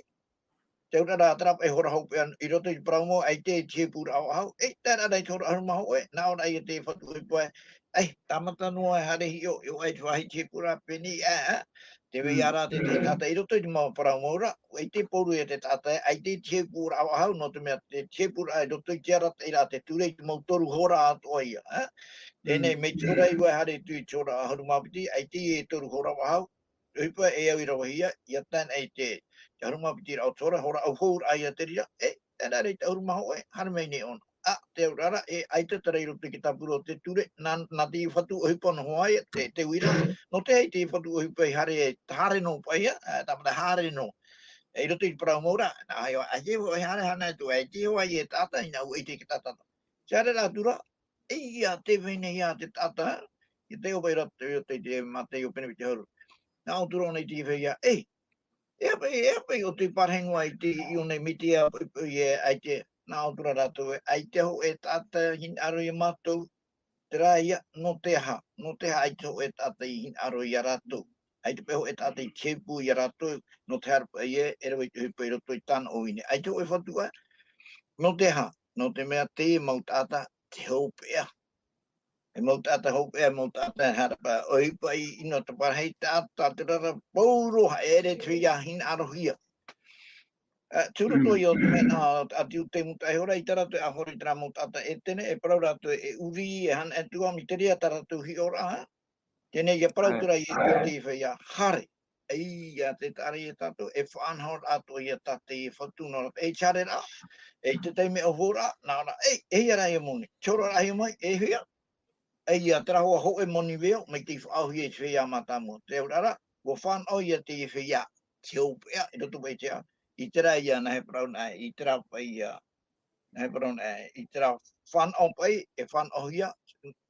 te auraʻa rā, terā paʻi hora hopeʻa, i roto i te parau mau, ʻaita e tiʻa e pūraʻa faʻahou, e, tae noa i te hora ʻahuru mā hōʻē, nā ʻō ra ïa te fatu ʻohipa, e, ʻaita, tāmata noa e haere hiʻo, ʻio, ʻaita e faʻaʻite e pūraʻa pēnei, ā, ā, Tē vai Mm. ra te, te taʻata i roto i te mau parau mau ra, ʻaita e pōuri ia te taʻata, ʻaita e tiʻa e pūraʻa faʻahou, nō te mea te tiʻa e pūraʻa i roto i te arataʻiraʻa, te ture i te mau toru hora atoʻa ïa, ā? Teie nei, Mm. mai te hora iva e haere atu i te hora ʻahuru mā piti, ʻaita e toru hora faʻahou, ʻohipa e au i ravehia, ʻia tae noa i te, te ʻahuru mā piti ra o te hora, hora ʻaufauraʻa ïa te reira, e, tae noa i te ʻahuru mā hōʻē, haere mai nei ʻōna. ʻĀ, te auraʻa, e, ʻaita terā i roto i te tāpura o te ture, nā, nā te fatu ʻohipa noa ïa, te, te uira, nō te aha te fatu ʻohipa i haere, haere noa paʻi ïa, ā, tāmata haere noa. E, i roto i te parau mau ra, nā, ʻaita, ʻaita e haere, haere atu, ʻaita e haere e taʻata, ʻia ʻite i te taʻata. Te haere ra atu ra, ʻeiaha, tē vai nei ïa te taʻata, ʻia taiʻo paʻi ra, i roto i te Mataio pene piti ʻahuru. Nā ʻō atu ra ʻōna i te feiā, e, E aha paʻi, e aha paʻi ʻo tē parahi noa i te, i ʻō nei mai te, ā, paʻi, paʻi, e, ʻaita, nā ʻō atu ra rātou ē, ʻaita hōʻē taʻata i hinaʻaro ia mātou, terā ïa, nō te aha, nō te aha ʻaita hōʻē taʻata i hinaʻaro ia rātou, ʻaita paʻi hōʻē taʻata i tiʻa e pū ia rātou, nō te aha ra paʻi ē, e rave i te ʻohipa i roto i tāna ʻō ʻuini, ʻaita hōʻē fatu ʻā, nō te aha, nō te mea te mau taʻata, te hopeʻa. E mau taʻata hopeʻa, e mau taʻata e haere paʻi, ʻohipa ʻino te parahi taʻata, te rara pauroa, e ʻere te feiā hinaʻarohia. Ā, tū roto Mm. ïa o te mea nā, ā, te ute mūtaʻa iho ra, ʻaita rātou e ʻāfaro i terā mau taʻata ʻētene, e parau rātou e ʻuri, e hanaʻe atu ā, mai te reira tā rātou hiʻoraʻa, ā? Teie nei, ʻia parau atu ra ʻo te feiā, haere. ʻEiaha, tē taʻa ra ia tātou, e faʻanahoraʻa atoʻa ïa tā te fatu nō rātou, e te haereraʻa, e te taime ʻaufauraʻa, nā ʻō ra, e, e hia rā ïa moni, te horoʻaraʻahia mai, e hia, ʻeiaha, terā hoʻi hōʻē moni veo, mai tei faʻaauhia i te feiā mātāmua. Te auraʻa ra, ʻua fānaʻo ïa te feiā, te hopeʻa, i roto paʻi i te, i terā ïa, nā hea e parau na, i terā paʻi ïa, nā hea e parau na, i terā fānaʻo paʻi, e fānaʻohia,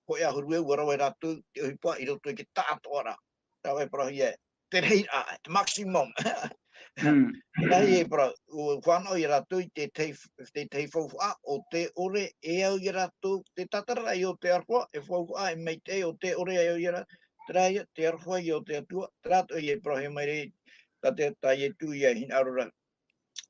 hōʻē ʻahuru e ua rave rātou te ʻohipa i roto i te taʻatoʻaraʻa. Rave e parauhia, te reira, te maximum. Mm. Nā hea e parau, ʻua fānaʻo ia rātou i te tahi, te tahi faufaʻa, ʻo tē ʻore e au ia rātou, te tātararaʻa o te aroha, e faufaʻa, e maitaʻi, ʻo tē ʻore e au ia rātou, terā ïa, te aroha ïa o te Atua, terā atoʻa ïa e parauhia mai ra, tā te, tā Ietu ïa e hinaʻaro ra,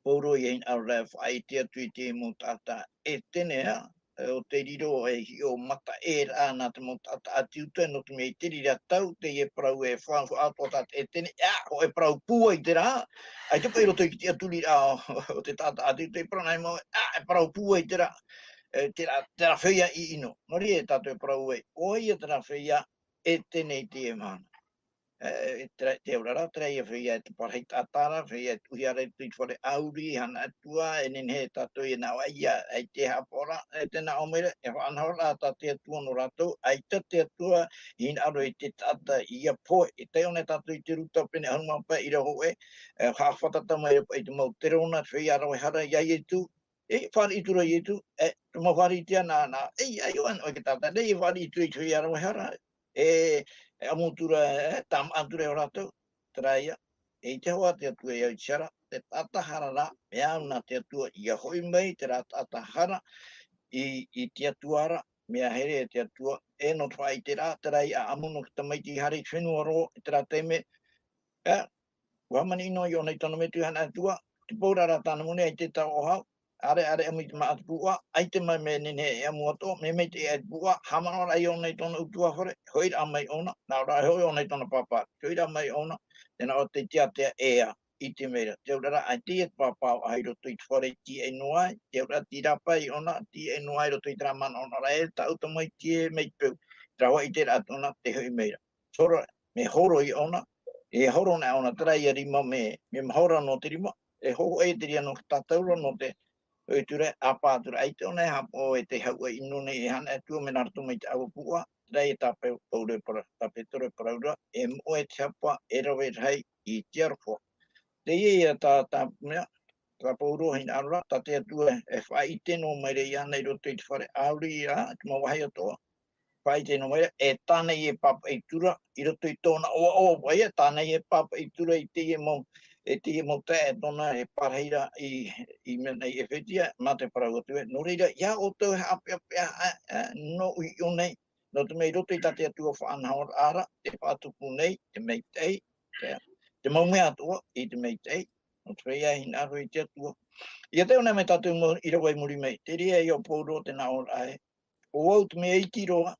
Paulo ïa e hinaʻaro ra e faʻaʻite atu i te mau taʻata ʻētene, ā, ʻo tē riro e hiʻo mataʻeraʻa nā te mau taʻata ʻĀti Iuta, nō te mea i te reira tau, teie parau e faʻaʻohipa atoʻa tā te ʻētene, ʻā, hōʻē parau pūai terā, ʻaita paʻi i roto i te tiʻaturiraʻa o te taʻata ʻĀti Iuta i parau nei mau, ʻā, e parau pūai terā, e, terā, terā feiā ʻino. Nō reira tātou e parau ai, ʻoia terā feiā ʻētene i teie mahana. E, e, terā, te auraʻa, terā ïa feiā e te parahi taʻata ra, feiā e tuʻuhia ra i te fare ʻāuri, hana atu ā, e nehenehe tātou e nā ʻō, ʻaita, ʻaita e haʻapaʻo ra, e tē nā ʻō mai ra, e faʻanahoraʻa tā te Atua nō rātou, ʻaita te Atua i hinaʻaro i te taʻata ʻia pohe, e taiʻo nei tātou i te Ruta pene ʻahuru mā pae, ʻīrava hōʻē, e, haʻafātata mai ra paʻi te mau terona, te feiā rave hara ia Ietu, E, fāriʻi atu ra Ietu, e, te mau fāriʻi atu ana, ana, e, ai, o ana, o te tātara, e, fāriʻi atu i te feiā rave hara, e, e, ʻamu atu ra, e, tāmā atu ra iā rātou, terā ia, e, i te hoa te Atua i au i te hara, te taʻata hara rā, mea au nā te Atua, ʻia hoʻi mai terā taʻata hara, i, i te Atua ra, mea here e te Atua, e, nō te faʻaʻite rā, terā ia, ʻamu nō te tamaiti i haere i te fenua roa, i terā taime, e, ʻua hāmani noa i ʻōna i tōna metua i hana atu ā, te paura rā tāna moni ʻaita e taoʻa hau, ʻāreʻa, ʻāreʻa mai te māʻa te pūʻa, ʻaita e mea nehenehe e ʻamu atoʻa, mea maitaʻi aʻe te pūʻa, haʻamanaʻo rā ʻōna i tōna ʻutuāfare, hoʻi rā mai ʻōna, nā ʻō rā e hoʻi ʻōna i tōna pāpā, hoʻi rā mai ʻōna, tē nā ʻō te tiatea ʻē ā, ʻite mai ra, te auraʻa rā, ʻaita e te pāpā ʻaʻahi i roto i te fare tīaʻi noa ai, te auraʻa tīrāpae ʻōna, tīaʻi noa ai i roto i terā manaʻo ra, e tāʻu tamaiti e mai peu, terā faʻaʻiteraʻa tōna, tē hoʻi mai ra. Horo, mea horo ia ʻōna, e horo na ʻōna, terā ia rima mea, mea mahora nō te rima, e hōhoʻa ia te reira nō tātou ra nō te hoʻi atu ra, ʻāpā atu ra, ʻaita ʻōna e haʻapaʻo e te hau ʻino nei e hana atu mea nā roto mai te ʻāua pūʻa, terā ia tā Pe-, Pauro e para-, tā Petero e parau ra, e moʻe te hapa, e rave rahi i te aroha. Teie ia tā, tā mea, tā Pauro hinaʻaro ra, tā te Atua e faʻaʻite noa mai ra iāna i roto i te fare ʻāuri ā, te mau vāhi atoʻa, faʻaʻite noa mai ra, e tāna e pāpaʻi atu ra, i roto i tōna ʻoaʻoa paʻi, tāna e pāpaʻi atu ra i teie mau, e teie mau taeaʻe tōna e pārahi ra i, i mea nei ʻEfetia, mā te parau atu ē, nō reira, ia ʻoutou e haʻapeʻapeʻa, ā, ā, nō ʻoe nei, nō te mea i roto i tā te Atua faʻanahoraʻa ra, te faʻatupu nei, te maitaʻi, te, te mau mea atoʻa, i te maitaʻi, nō te feiā hinaʻaro i te Atua. Ia tē ʻō nei mai tātou mau ʻīrava i muri mai, te reira ia ʻo Pauro te nā ʻō ra ē, ʻo vau te mea iti roa,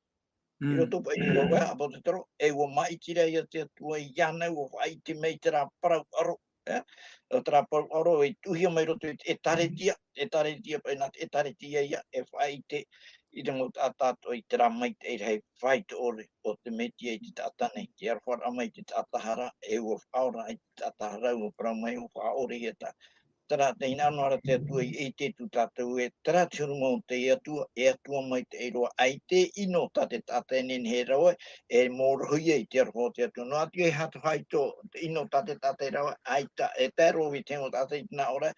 i Mm. roto paʻi i te rōpū ʻāpōsetolo, e ʻua maʻiti ra ia te Atua iāna, ʻua faʻaʻite mai terā parau ʻaro, e, ʻo terā parau ʻaro, e tuʻuhia mai roto i te ʻĒtārētia, ʻĒtārētia paʻi nā te ʻĒtārētia ia, e faʻaʻite i te mau taʻata atoʻa i terā maitaʻi rahi faito ʻore o te Metia i te taʻata nei, te aroharaʻa mai i te taʻata hara, e ʻua faʻaora i te taʻata hara, ʻua parau mai, ʻua faʻaorehia tā, terā te hinaʻaro ra te Atua i ʻite atu tātou ē, terā te huru mau o te Atua, e Atua maitaʻi roa, ʻaita e ʻino tā te taʻata e nehenehe e rave, e mōrohi ai te aroha o te Atua. Noa atu e hatu faito, te ʻino tā te taʻata e rave, ʻaita, e tae roa vau i te mau taʻata i te nā ʻō ra,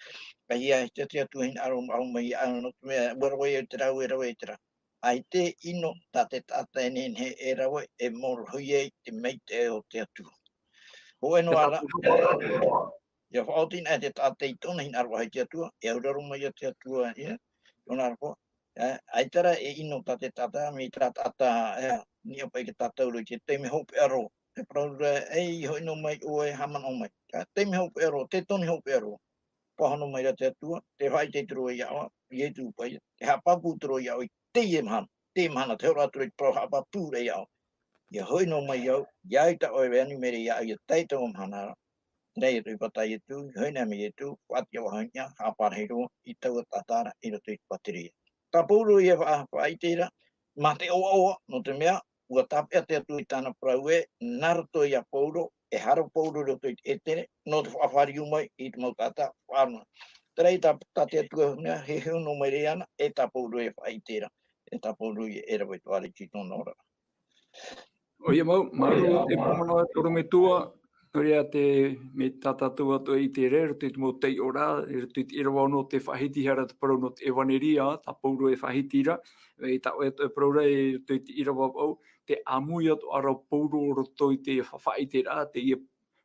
ʻaita e te Atua hinaʻaro maʻu mai iāʻu, nō te mea, ʻua rave au i terā, ʻua rave au i terā. ʻAita e ʻino tā te taʻata e nehenehe e rave, e mōrohi ai te maitaʻi o te Atua. Hōʻē noa ra, ia faʻaoti na te taʻata i tōna hinaʻaro faʻahou i te Atua, e auraro mai ia te Atua, ia, tōna aroha, e, ʻaita rā e ʻino tā te taʻata, mai terā taʻata, e, niʻa paʻi i te tātauro i te taime hopeʻa roa, e parau ra, e, hoʻi noa mai ʻoe, haʻamanaʻo mai, e, taime hopeʻa roa, te toni hopeʻa roa, pāhono mai ra te Atua, tē faʻaʻite atu ra iāʻu, Ietu paʻi, e haʻapāpū atu ra iāʻu i teie mahana, teie mahana, te hora atu ra i te parau haʻapāpū ra iāʻu. Ia hoʻi noa mai au, ia ʻite ʻoe e ani mai ra iāʻu, ia tae i taua mahana ra. Nei e tui pata Ietu, hoʻi noa mai Ietu, faʻatiʻa vāhi ia, haʻapārahi roa, i taua taʻata ra, i roto i te pātireia. Tā Pauro ia faʻa-, faʻaʻite ra, mā te ʻoaʻoa, nō te mea, ʻua tāpeʻa te Atua i tāna parau ē, nā roto ia Pauro, e haere Pauro i roto i te ʻētene, nō te faʻafāriu mai i te mau taʻata faʻaroʻo. Terā ia tā, tā te Atua mea, e heheu noa mai ra iāna, e tā Pauro e faʻaʻite ra, e tā Pauro e rave atu ra i tōna ora. ʻOia mau, māuruuru te pūmanaʻo e te ʻorometua, nō reira te, mai tā tātou atoʻa i te reira, i te mau taiʻoraʻa, i roto i te ʻīrava ono tē faʻahiti ra te parau nō te ʻevaneria, tā Pauro e faʻahiti ra, e tā ʻoe atoʻa e parau ra, i roto i te ʻīrava vaʻu, te ʻāmui atoʻa ra o Pauro i roto i te fa-, faʻaʻiteraʻa, teie,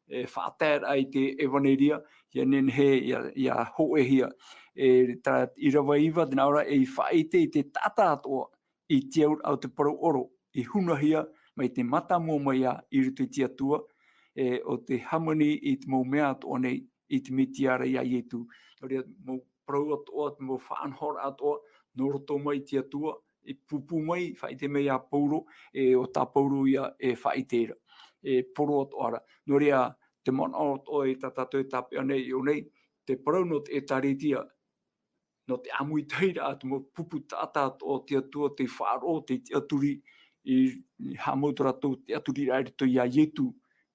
e, faʻataeraʻa i te ʻevaneria, ʻia nehenehe, ʻia, ʻia hōʻēhia. E, tā ʻīrava iva, tē nā ʻō ra, e faʻaʻite i te taʻata atoʻa, i te auraʻa o te parau ʻoro, i hunahia mai te mātāmua mai ā i roto i te Atua, e, ʻo te hāmani i te mau mea atoʻa nei, i te Metia ra iā Ietu. Nō reira, mau parau atoʻa, te mau faʻanahoraʻa atoʻa, nō roto mai te Atua, i pūpū mai, faʻaʻite mai iā Pauro, e, ʻo tā Pauro ia e faʻaʻite ra, e, Pauro atoʻa ra. Nō reira, te manaʻo atoʻa i tā tātou e tāpeʻa nei, i ʻō nei, te parau nō te ʻĒtārētia, nō te ʻāmuitahiraʻa, te mau pupu taʻata atoʻa o te Atua, tei faʻaroʻo, tei tiʻaturi, i, i haʻamau tō rātou tiʻaturiraʻa i roto iā Ietu,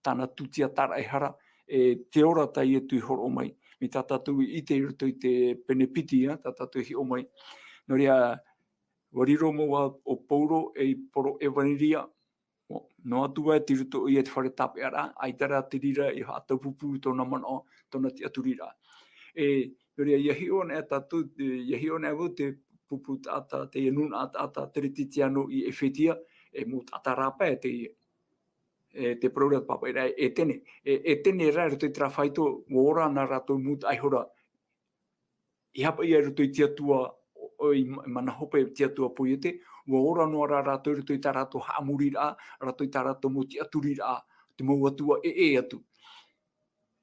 tāna tūtia tāraʻehara, e, te ora tā Ietu i hōroʻa mai. Mai tā tātou i ʻite i roto i te pene piti, ā, tā tātou i hiʻo mai. Nō reira, ʻua riro mau ā ʻo Pauro ei poro ʻevaneria, noa atu ā tei roto ia i te fare tāpeʻaraʻa, ʻaita rā te reira i haʻataupupū i tōna manaʻo, tōna tiʻaturiraʻa. E, Nō reira, ʻia hiʻo anaʻe tātou, te, ʻia hiʻo anaʻe vau te pupu taʻata, te nūnaʻa taʻata Teretitiano i Efetia, e mau taʻata rā paʻi te, e, te parau ra te pāpaʻi ra e Etene. E, Etene rā, i roto i terā faito, ʻua ora na rātou mūtaʻa ihora. ʻEiaha paʻi i roto i te Atua, ʻo, ʻo, i ma-, mana hope te Atua poiete, ʻua ora noa rā rātou i roto i tā rātou haʻamoriraʻa, rātou i tā rātou mau tiʻaturiraʻa, te mau atua ʻē, ʻē atu.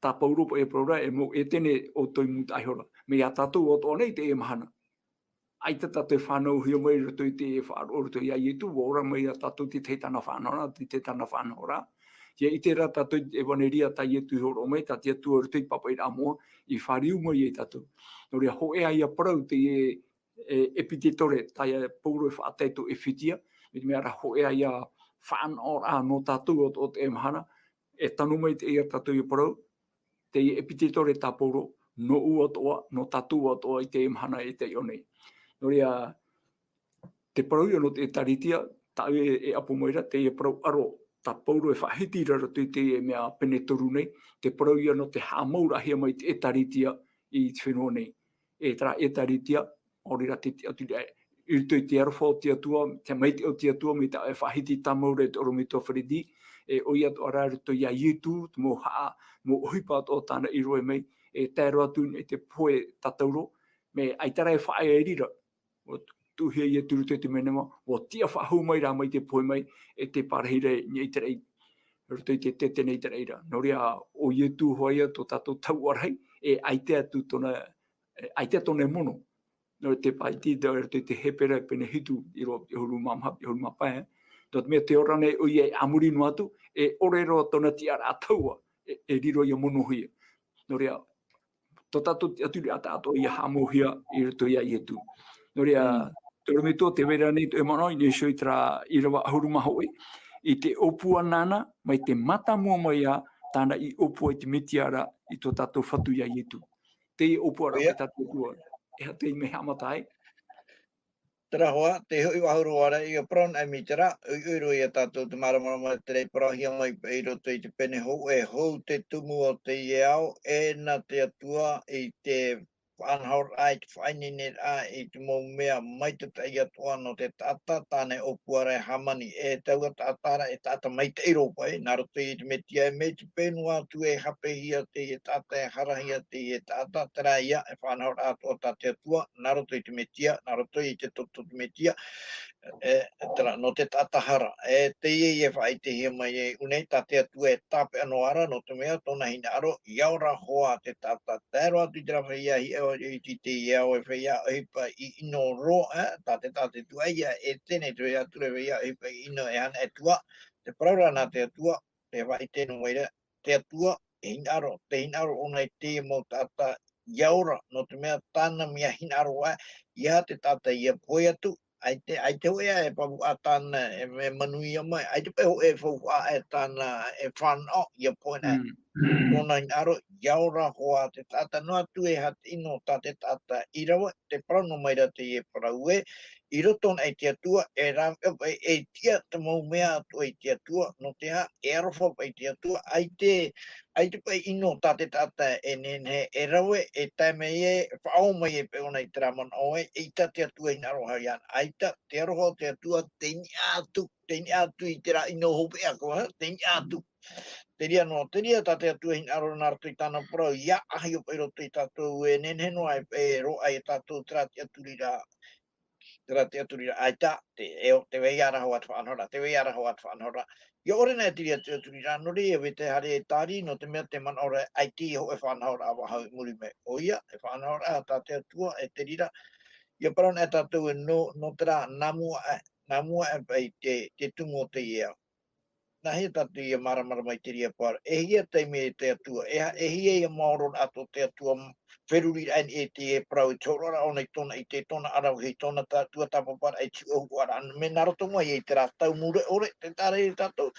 Tā Pauro paʻi e parau ra, e mau Etene ʻoutou i mūtaʻa ihora. Mai iā tātou atoʻa nei i teie mahana. ʻAita tātou e fānauhia mai i roto i te faʻaroʻo i roto iā Ietu, ʻua ora mai iā tātou i te tahi tāna faʻanahoraʻa, i te tahi tāna faʻanahoraʻa. ʻIa ʻite rā tātou i te ʻevaneria tā Ietu i hōroʻa mai, tā te Atua i roto i te pāpaʻiraʻa moʻa, i fāriu mai iā tātou. Nō reira, hōʻē ā ia parau teie, e, ʻepitetore, tā ia Pauro e faʻatae i tō Efetia, mai te mea rā hōʻē ā ia faʻanahoraʻa nō tātou atoʻa i teie mahana, e tano mai teie iā tātou ia parau, teie ʻepitetore tā Pauro, nōʻu atoʻa, nō tātou atoʻa i teie mahana e taiʻo nei. Nō reira, te parau ia nō te ʻĒtārētia, tāʻu e, e ʻapo mai ra, teie parau ʻaro, tā Pauro e faʻahiti ra i roto i teie mea pene toru nei, te parau ia nō te haʻamauraʻahia mai te ʻĒtārētia i te fenua nei. E terā ʻĒtārētia, ʻaore rā te tiʻaturiraʻa, i roto i te aroha o te Atua, te maitaʻi o te Atua, mai tā ʻoe e faʻahiti tāmau ra e te ʻorometua Feredi, e ʻoia atoʻa rā i roto iā Ietu, te mau haʻa, mau ʻohipa atoʻa tāna i roaʻa mai, e tae roa atu i te pohe tātauro, mea ʻaita rā e faʻaea i reira, ʻua tuʻuhia Ietu i roto i te menema, ʻua tiʻa faʻahou mai rā mai te pohe mai, e tē pārahi ra i niʻa i te raʻi, i roto i te tētene i te raʻi ra. Nō reira, ʻo Ietu hoʻi ia tō tātou tahuʻa rahi, e ʻaita atu tōna, e ʻaita tōna mono. Nō te pāʻiti, i roto i te Hepera pene hitu, ʻīrava ʻahuru mā maha, ʻahuru mā pae. Nō te mea tē ora nei ʻoia e a muri noa atu, e ʻore roa tōna tiʻaraʻa tahuʻa, e, e riro ia monohia. Nō reira, tō tātou tiʻaturiraʻa atoʻa ia haʻamauhia i roto iā Ietu. Nō reira, Mm. te ʻorometua, tē vai ra nei tō ʻoe manaʻo, i niʻa iho i terā ʻīrava ʻahuru mā hōʻē, i te ʻōpua nāna, mai te mātāmua mai ā, tāna i ʻōpua i te Metia ra, i tō tātou Fatu iā Ietu. Teie ʻōpua ra, ʻoia, e tātou Atua, e ha-, teie mea haʻamata ai. Terā hoʻi, te hoʻi vahuru ara, ʻia parau anaʻe mai terā, ʻoiʻoi roa ia tātou te māramarama i terā i parauhia mai paʻi i roto i te pene hōʻē, hou te tumu o teie ao, e nā te Atua i te faʻanahoraʻa, i te faʻaineineraʻa, i te mau mea maitataʻi atoʻa nō te taʻata, tāna e ʻōpua ra e hāmani, e taua taʻata ra, e taʻata maitaʻi roa paʻi, nā roto i te Metia, e mai te peu noa atu e hapehia teie taʻata, e harahia teie taʻata, terā ia, e faʻanahoraʻa atoʻa tā te Atua, nā roto i te Metia, nā roto i te toto o te Metia, e, terā, nō te taʻata hara. E, teie e faʻaʻitehia mai e ʻū nei, tā te Atua e tāpeʻa noa ra, nō te mea, tōna hinaʻaro, ʻia ora hoʻi te taʻata. Tae roa atu i terā feiā hiʻo, i te, i te ao e feiā ʻohipa i ʻino roa, e, tā te, tā te tuaʻia, e teie nei te feiā ture feiā ʻohipa i ʻino e ana e tua, te parau ra nā te Atua, te faʻaʻite noa mai ra, te Atua, e hinaʻaro, te hinaʻaro ʻōna i te mau taʻata ʻia ora, nō te mea tāna mea hinaʻaro ā, ʻeiaha te taʻata ʻia pohe atu, ʻaita, ʻaita hōʻē ā e pavuʻa tāna, e, e manuia mai, ʻaita paʻi hōʻē e faufaʻa e tāna, e fānaʻo, ʻia pohe na. Mm. Tōna hinaʻaro, ʻia ora hoʻi te taʻata noa atu e aha te ʻino tā te taʻata i rave, tē parau noa mai ra teie parau ē, i roto anaʻe i te Atua, e rāveʻa paʻi, e tiʻa te mau mea atoʻa i te Atua, nō te aha, e aroha paʻi te Atua, ʻaita, ʻaita paʻi ʻino tā te taʻata e nehenehe e rave, e tae mai ē, e faʻaō mai e paʻi ʻōna i terā manaʻo ē, eʻita te Atua e hinaʻaro hoʻi iāna, ʻaita, te aroha o te Atua, tei niʻa atu, tei niʻa atu i terā ʻino hopeʻa, ʻoia, tei niʻa atu. Terā noa, terā tā te Atua e hinaʻaro nā roto i tāna parau, ʻia ʻāhio paʻi i roto ia tātou e nehenehe noa e, e roaʻa ia tātou terā tiʻaturiraʻa, terā tiʻaturiraʻa, ʻaita, te, e, tē vai ra hoʻi te faʻanahoraʻa, tē vai ra hoʻi te faʻanahoraʻa. ʻIa ʻore na e terā tiʻaturiraʻa, nō reira, e vetahi haere e tāri, nō te mea te manaʻo ra, ʻaita e hōʻē faʻanahoraʻa faʻahou i muri mai. ʻOia, e faʻanahoraʻa tā te Atua, e terā ra, ʻia parau anaʻe tātou ē nō, nō terā nā mua aʻe, nā mua aʻe paʻi te, te tumu o teie ao. Nāhea tātou ʻia māramarama i terā parau? E hia taime e te Atua, e ha-, e hia ia maoro atoʻa te Atua, feruriraʻa e te parau i te hōroʻaraʻa ʻōna i tōna ʻite, tōna ʻaravihi, tōna tā-, tuatāpaparaʻa i te huʻahuʻaraʻa, mea nā roto mai i terā tau mure ʻore, tē taʻa ra ia tātou.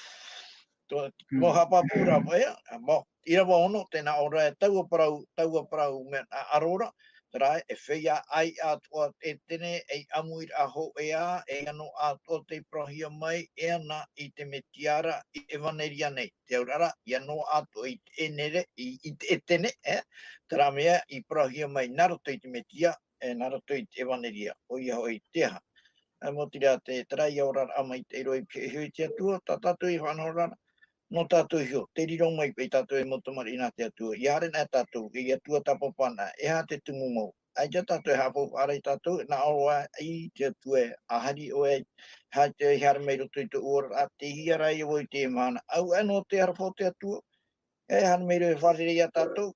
Tō, Mm. mau haʻapāpū ra paʻi, ā, mau, ʻīrava ono, tē nā ʻō ra ē taua parau, taua parau mea, ā, ʻaro ra, terā e feiā ʻai atoʻa te Ētene, ei ʻāmuiraʻa hōʻē ā, ei anō atoʻa tei parauhia mai, e ana i te Mesia ra, i te ʻEvaneria nei. Te auraʻa, ʻia noaʻa atoʻa i te ʻEnere, i, i te Ētene, e, terā mea i parauhia mai nā roto i te Mesia, e, nā roto i te ʻEvaneria, ʻoia hoʻi te aha. E, mau tira te, terā ia oraraʻa maitaʻi roa i pihaʻi iho i te Atua, tā tātou i faʻanahoraʻa, nō tātou iho, tei riro mai paʻi tātou e mau tamariʻi nā te Atua, ʻia haere na tātou, ei Atua tāpapa na, e aha te tumu mau. ʻAita tātou e haʻapāpū ra ia tātou, nā ʻō ra i te Atua e, ʻa hari ʻoe, ha te haere mai roto i tō oraraʻa, tei hea rā ia vau i teie mahana, ʻaore noa te aroha o te Atua, e haere mai roa e fārerei ia tātou,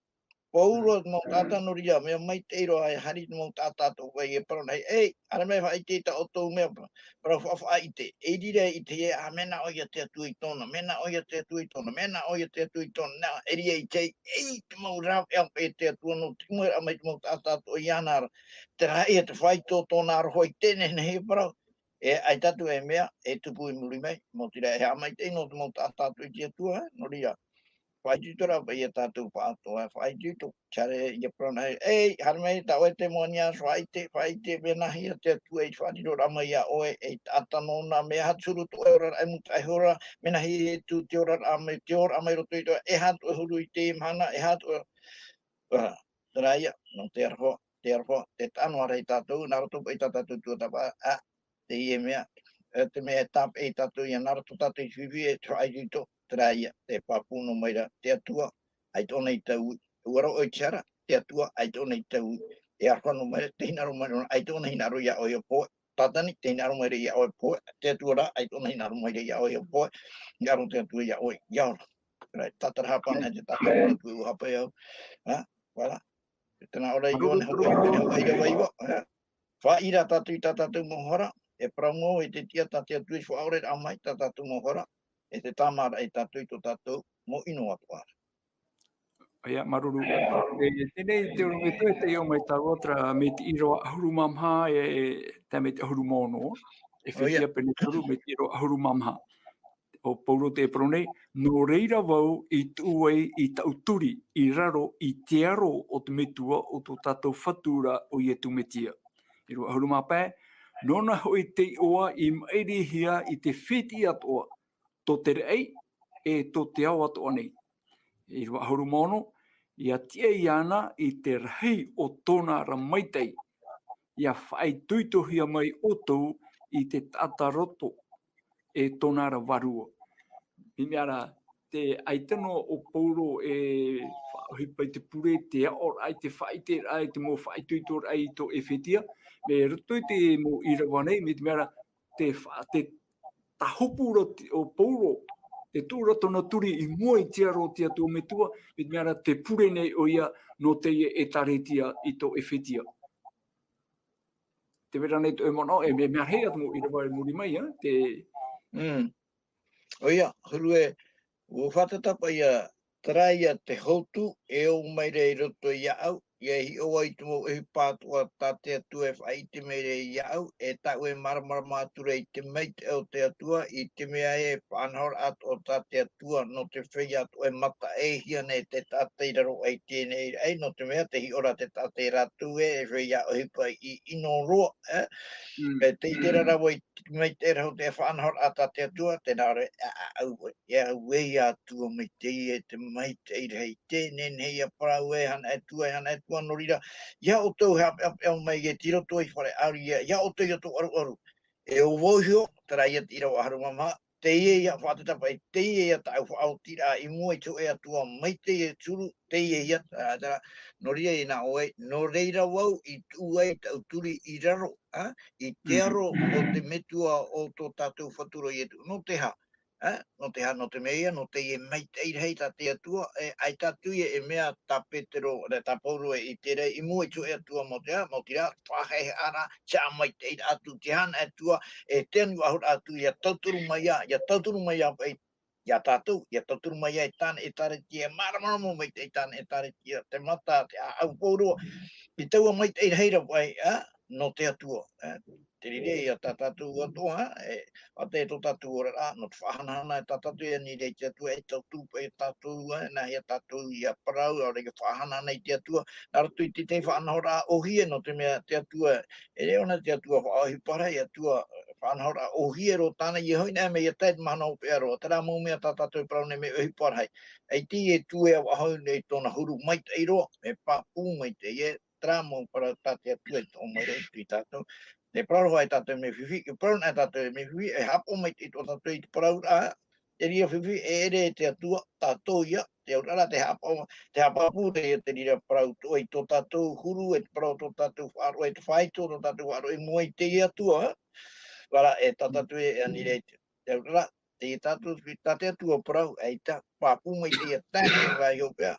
pauroa te mau taʻata nō reira, mea maitaʻi roa, e hari te mau taʻata atoʻa, e parau nei, ei, haere mai faʻaʻite i tā ʻoutou mea, parau faʻaʻite, e riro i te, e, ā, mea nā ʻoe ia te Atua i tōna, mea nā ʻoe ia te Atua i tōna, mea nā ʻoe ia te Atua i tōna, nā, e riro i te, ei, te mau rāveʻa e te Atua nō te ʻumaraʻa mai te mau taʻata atoʻa iāna ra, terā ia te faito tōna aroha i teie nei e parau, e, ʻaita atu e mea, e tupu i muri mai, mau tira e haʻamaitaʻi nō te mau taʻata atoʻa i te Atua, e, nō reira. Faʻaitoito rā paʻi ia tātou pāʻatoʻa, faʻaitoito, tiare ia parau nei, ei, haere mai tā ʻoe te moʻa nei, faʻaʻite, faʻaʻite, mea nāhea te Atua i faʻariro ra mai ia ʻoe, ei taʻata nōna, mea aha te huru tō ʻoe oraraʻa i mūtaʻa iho ra, mea nāhea e tū te oraraʻa mai, te oraraʻa mai roto i tō, e aha tō ʻoe huru i teie mahana, e aha tō ʻoe, ā, terā ia, nō te aroha, te aroha, te taʻa noa ra ia tātou, nā roto paʻi tā tātou tuatāpapa, ā, teie mea, e, te mea e tāpeʻa ia tātou ia nā roto tātou i te fifi, e te faʻaitoito, terā ia, tē pāpū noa mai ra, te Atua, ʻaita ʻōna i taui, ʻua rave ʻoe i te hara, te Atua, ʻaita ʻōna i taui, e aroha noa mai ra, tē hinaʻaro mai ra, ʻaita ʻōna hinaʻaro ia ʻoe ia pohe, Tātani, tē hinaʻaro mai ra ia ʻoe pohe, te Atua rā, ʻaita ʻōna hinaʻaro mai ra ia ʻoe ia pohe, hinaʻaro te Atua ia ʻoe, ia ora. Right, tātarahapa ana te tātarahapa atu e ʻua hape au, ā, voilà. Tēnā ora i ʻō nei, hōʻē, hōʻē, hōʻē, hōʻē, ā. Faʻaʻī rā tātou i tā tātou mau hara, e parau mau e te tiʻa tā te Atua i faʻaoreraʻa mai tā tātou mau hara, e te tāmāraʻa ia tātou i tō tātou mau ʻino atoʻa ra. ʻOia, māuruuru. E, teie nei te ʻorometua, e taiʻo mai tāua, terā Mētī ʻīrava ʻahuru mā maha, e, e, terā Mētī ʻahuru mā ono, e, ʻOia. Efetia pene toru, Mētī ʻīrava ʻahuru mā maha. ʻO Paulo tē parau nei, nō reira vau i tuʻu ai i taʻu turi, i raro i te aro o te Metua o tō tātou Fatu ra ʻo Ietu Metia. ʻĪrava ʻahuru mā pae, nōna hoʻi te iʻoa i maʻirihia i te fētiʻi atoʻa, tō te raʻi, e tō te ao atoʻa nei. ʻĪrava ʻahuru mā ono, ʻia tiʻa iāna i te rahi o tōna ra maitaʻi, ʻia faʻaitoitohia mai ʻoutou i te taʻata roto, e tōna ra vārua. Mea ra, tē ʻaita noa ʻo Paulo e faʻaʻohipa i te pure, te aʻoraʻa, i te faʻaʻiteraʻa, i te mau faʻaitoitoraʻa i tō Efetia, mai roto i te mau ʻīrava nei, mai te mea ra, te fa-, te tāhopu ra te, ʻo Paulo, tē tuʻu ra tōna turi i mua i te aro o te Atua Metua, mai te mea ra tē pure nei ʻoia nō teie ʻētārētia i tō Efetia. Tē vai ra ānei tō ʻoe manaʻo, e, e mea rahi atu mau ʻīrava i muri mai, ā, te Mm. ʻOia, Huru ē, ʻua fātata paʻi ia, terā ia te hotu, e ō mai ra i roto iāʻu, ʻia hiʻo vau i te mau ʻohipa atoʻa tā te Atua e faʻaʻite mai ra iāʻu, e tāʻu e māramarama atu ra i te maitaʻi o te Atua, i te mea e faʻanahoraʻa atoʻa tā te Atua, nō te feiā atoʻa e mataʻehia nei te taʻata i raro aʻe i teie nei raʻi, nō te mea tē hiʻo ra te taʻata ia rātou ē, e feiā ʻohipa ʻi, ʻino roa, ē? Mm. E tē ʻite ra Mm. ra vau i te maitaʻi rahi o te faʻanahoraʻa tā te Atua, tē nā ʻō ra, ā, ā, ʻauē, ē, ʻauē ia Atua maitaʻi, e te maitaʻi rahi, tē nehenehe ia parau e hana Atua, e hana Atua, nō reira, ia ʻoutou e haʻapeʻapeʻa mai e tei roto i te fare ʻāuri, ia, ia ʻoutou ia tō ʻaruʻaru. E ʻo vau iho, terā ia te ʻīrava ʻahuru mā maha, teie ia fātata paʻi, teie ia tāʻu faʻaotiraʻa i mua i te hōʻē Atua maitaʻi e turu, teie ia, ā, terā, nō reira e nā ʻō ai, nō reira vau i tuʻu ai i taʻu turi i raro, ā, i te Mm. aro o te Metua o tō tātou Fatu ra ʻo Ietu. Nō te aha? Ā, nō te aha? Nō te mea ia, nō teie maitaʻi rahi tā te Atua, e, ʻaita atu ia e mea tā Petero, e, tā Paulo e ʻite ra i mua i te hōʻē Atua, mau te aha, mau te aha, faʻahaʻehaʻa ra, tiʻa maitaʻi ra atu, te hana Atua, e te anuʻahora atu, ʻia tauturu mai ā, ʻia tauturu mai ā, e, ia tātou, ʻia tauturu mai ā e tāna ʻētārētia, e māramarama maitaʻi tāna ʻētārētia, te mata, te ʻāʻau, pauroa, i taua maitaʻi rahi ra paʻi, ā, nō te Atua, ā, te reira ia tā tātou atoʻa, e, ʻo te tō tātou oraraʻa, nō te faʻahanahana e tā tātou e ani ra i te Atua, e tau tū paʻi tātou, e, nā hea tātou ia parau, ʻaore ia faʻahanahana i te Atua, nā roto i te, te faʻanahoraʻa ʻōhie, nō te mea te Atua, e reo na te Atua faʻaʻohipa rahi, Atua, faʻanahoraʻa ʻōhie roa tāna, ia hoʻi na mea ia tae te mahana hopeʻa roa, terā mau mea tā tātou e parau nei mea ʻohipa rahi. ʻAita e tuea faʻahou nei tōna huru maitaʻi roa, e pāpū maitaʻi, e terā mau parau tā te Atua e toʻo mai ra i tātou. E parau roa e tātou mea fifi, e parau na e tātou mea fifi, e haʻapaʻo maitaʻi tō tātou i te parauraʻa, te reira fifi, e ʻere e te Atua, tātou ia, te auraʻa te haʻapaʻo, te haʻapāpū ra ia te reira parau toʻa i tō tātou huru, e te parau tō tātou faʻaroʻo, e te faito tō tātou faʻaroʻo i mua i te Atua, ʻaore rā, e tā tātou e ani ra i te, te auraʻa, te tātou, tā te Atua parau, ʻaita, pāpū maitaʻi ia tae, vai hopeʻa.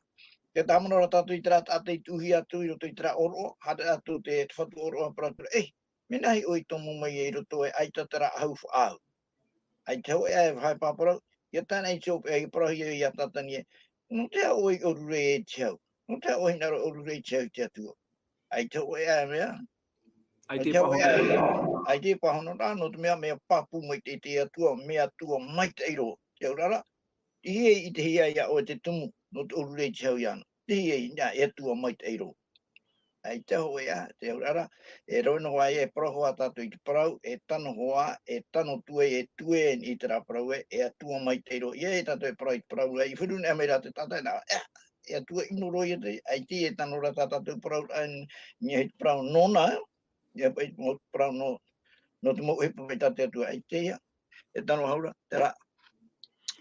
Te tāmano ra tātou i terā taʻata i tuʻuhia atu, i roto i terā ʻōroʻa, haere atu te, te fatu ʻōroʻa parau atu ra, e, mea nāhea ʻoe i tomo mai i roto e ʻaita terā ʻahu faʻaau. ʻAita hōʻē ā e faʻaparau, ia tae na i te hopeʻa, ia parauhia ia Tātani ē, nō te aha ʻoe i ʻōrure i te hau? Nō te aha ʻoe hinaʻaro ʻōrure i te hau i te Atua? ʻAita hōʻē ā e mea. ʻAita e pāhono. ʻAita e pāhono ra, nō te mea, mea pāpū maitaʻi te Atua, mea Atua maitaʻi roa. Te auraʻa, ʻeiaha e ʻitehia iā ʻoe te tumu, nō te ʻōrure i te hau iāna. Tei, e, e Atua maitaʻi roa. ʻAita hōʻē ā, te auraʻa, e rave noa ai, e parau hoʻi tātou i te parau, e tano hoʻi, e tano tuai, e tuea i terā parau ē, e Atua maitaʻi roa. ʻIa, e tātou e parau i te parau ē, i huru nei mai ra te taʻata, nā, e, e Atua ʻino roa ia te, ʻaita e tano ra tā tātou parau, ā, i niʻa i te parau nōna, ʻia, paʻi, mau parau nō, nō te mau ʻohipa paʻi tā te Atua, ʻaita ia, e tano hau ra, terā,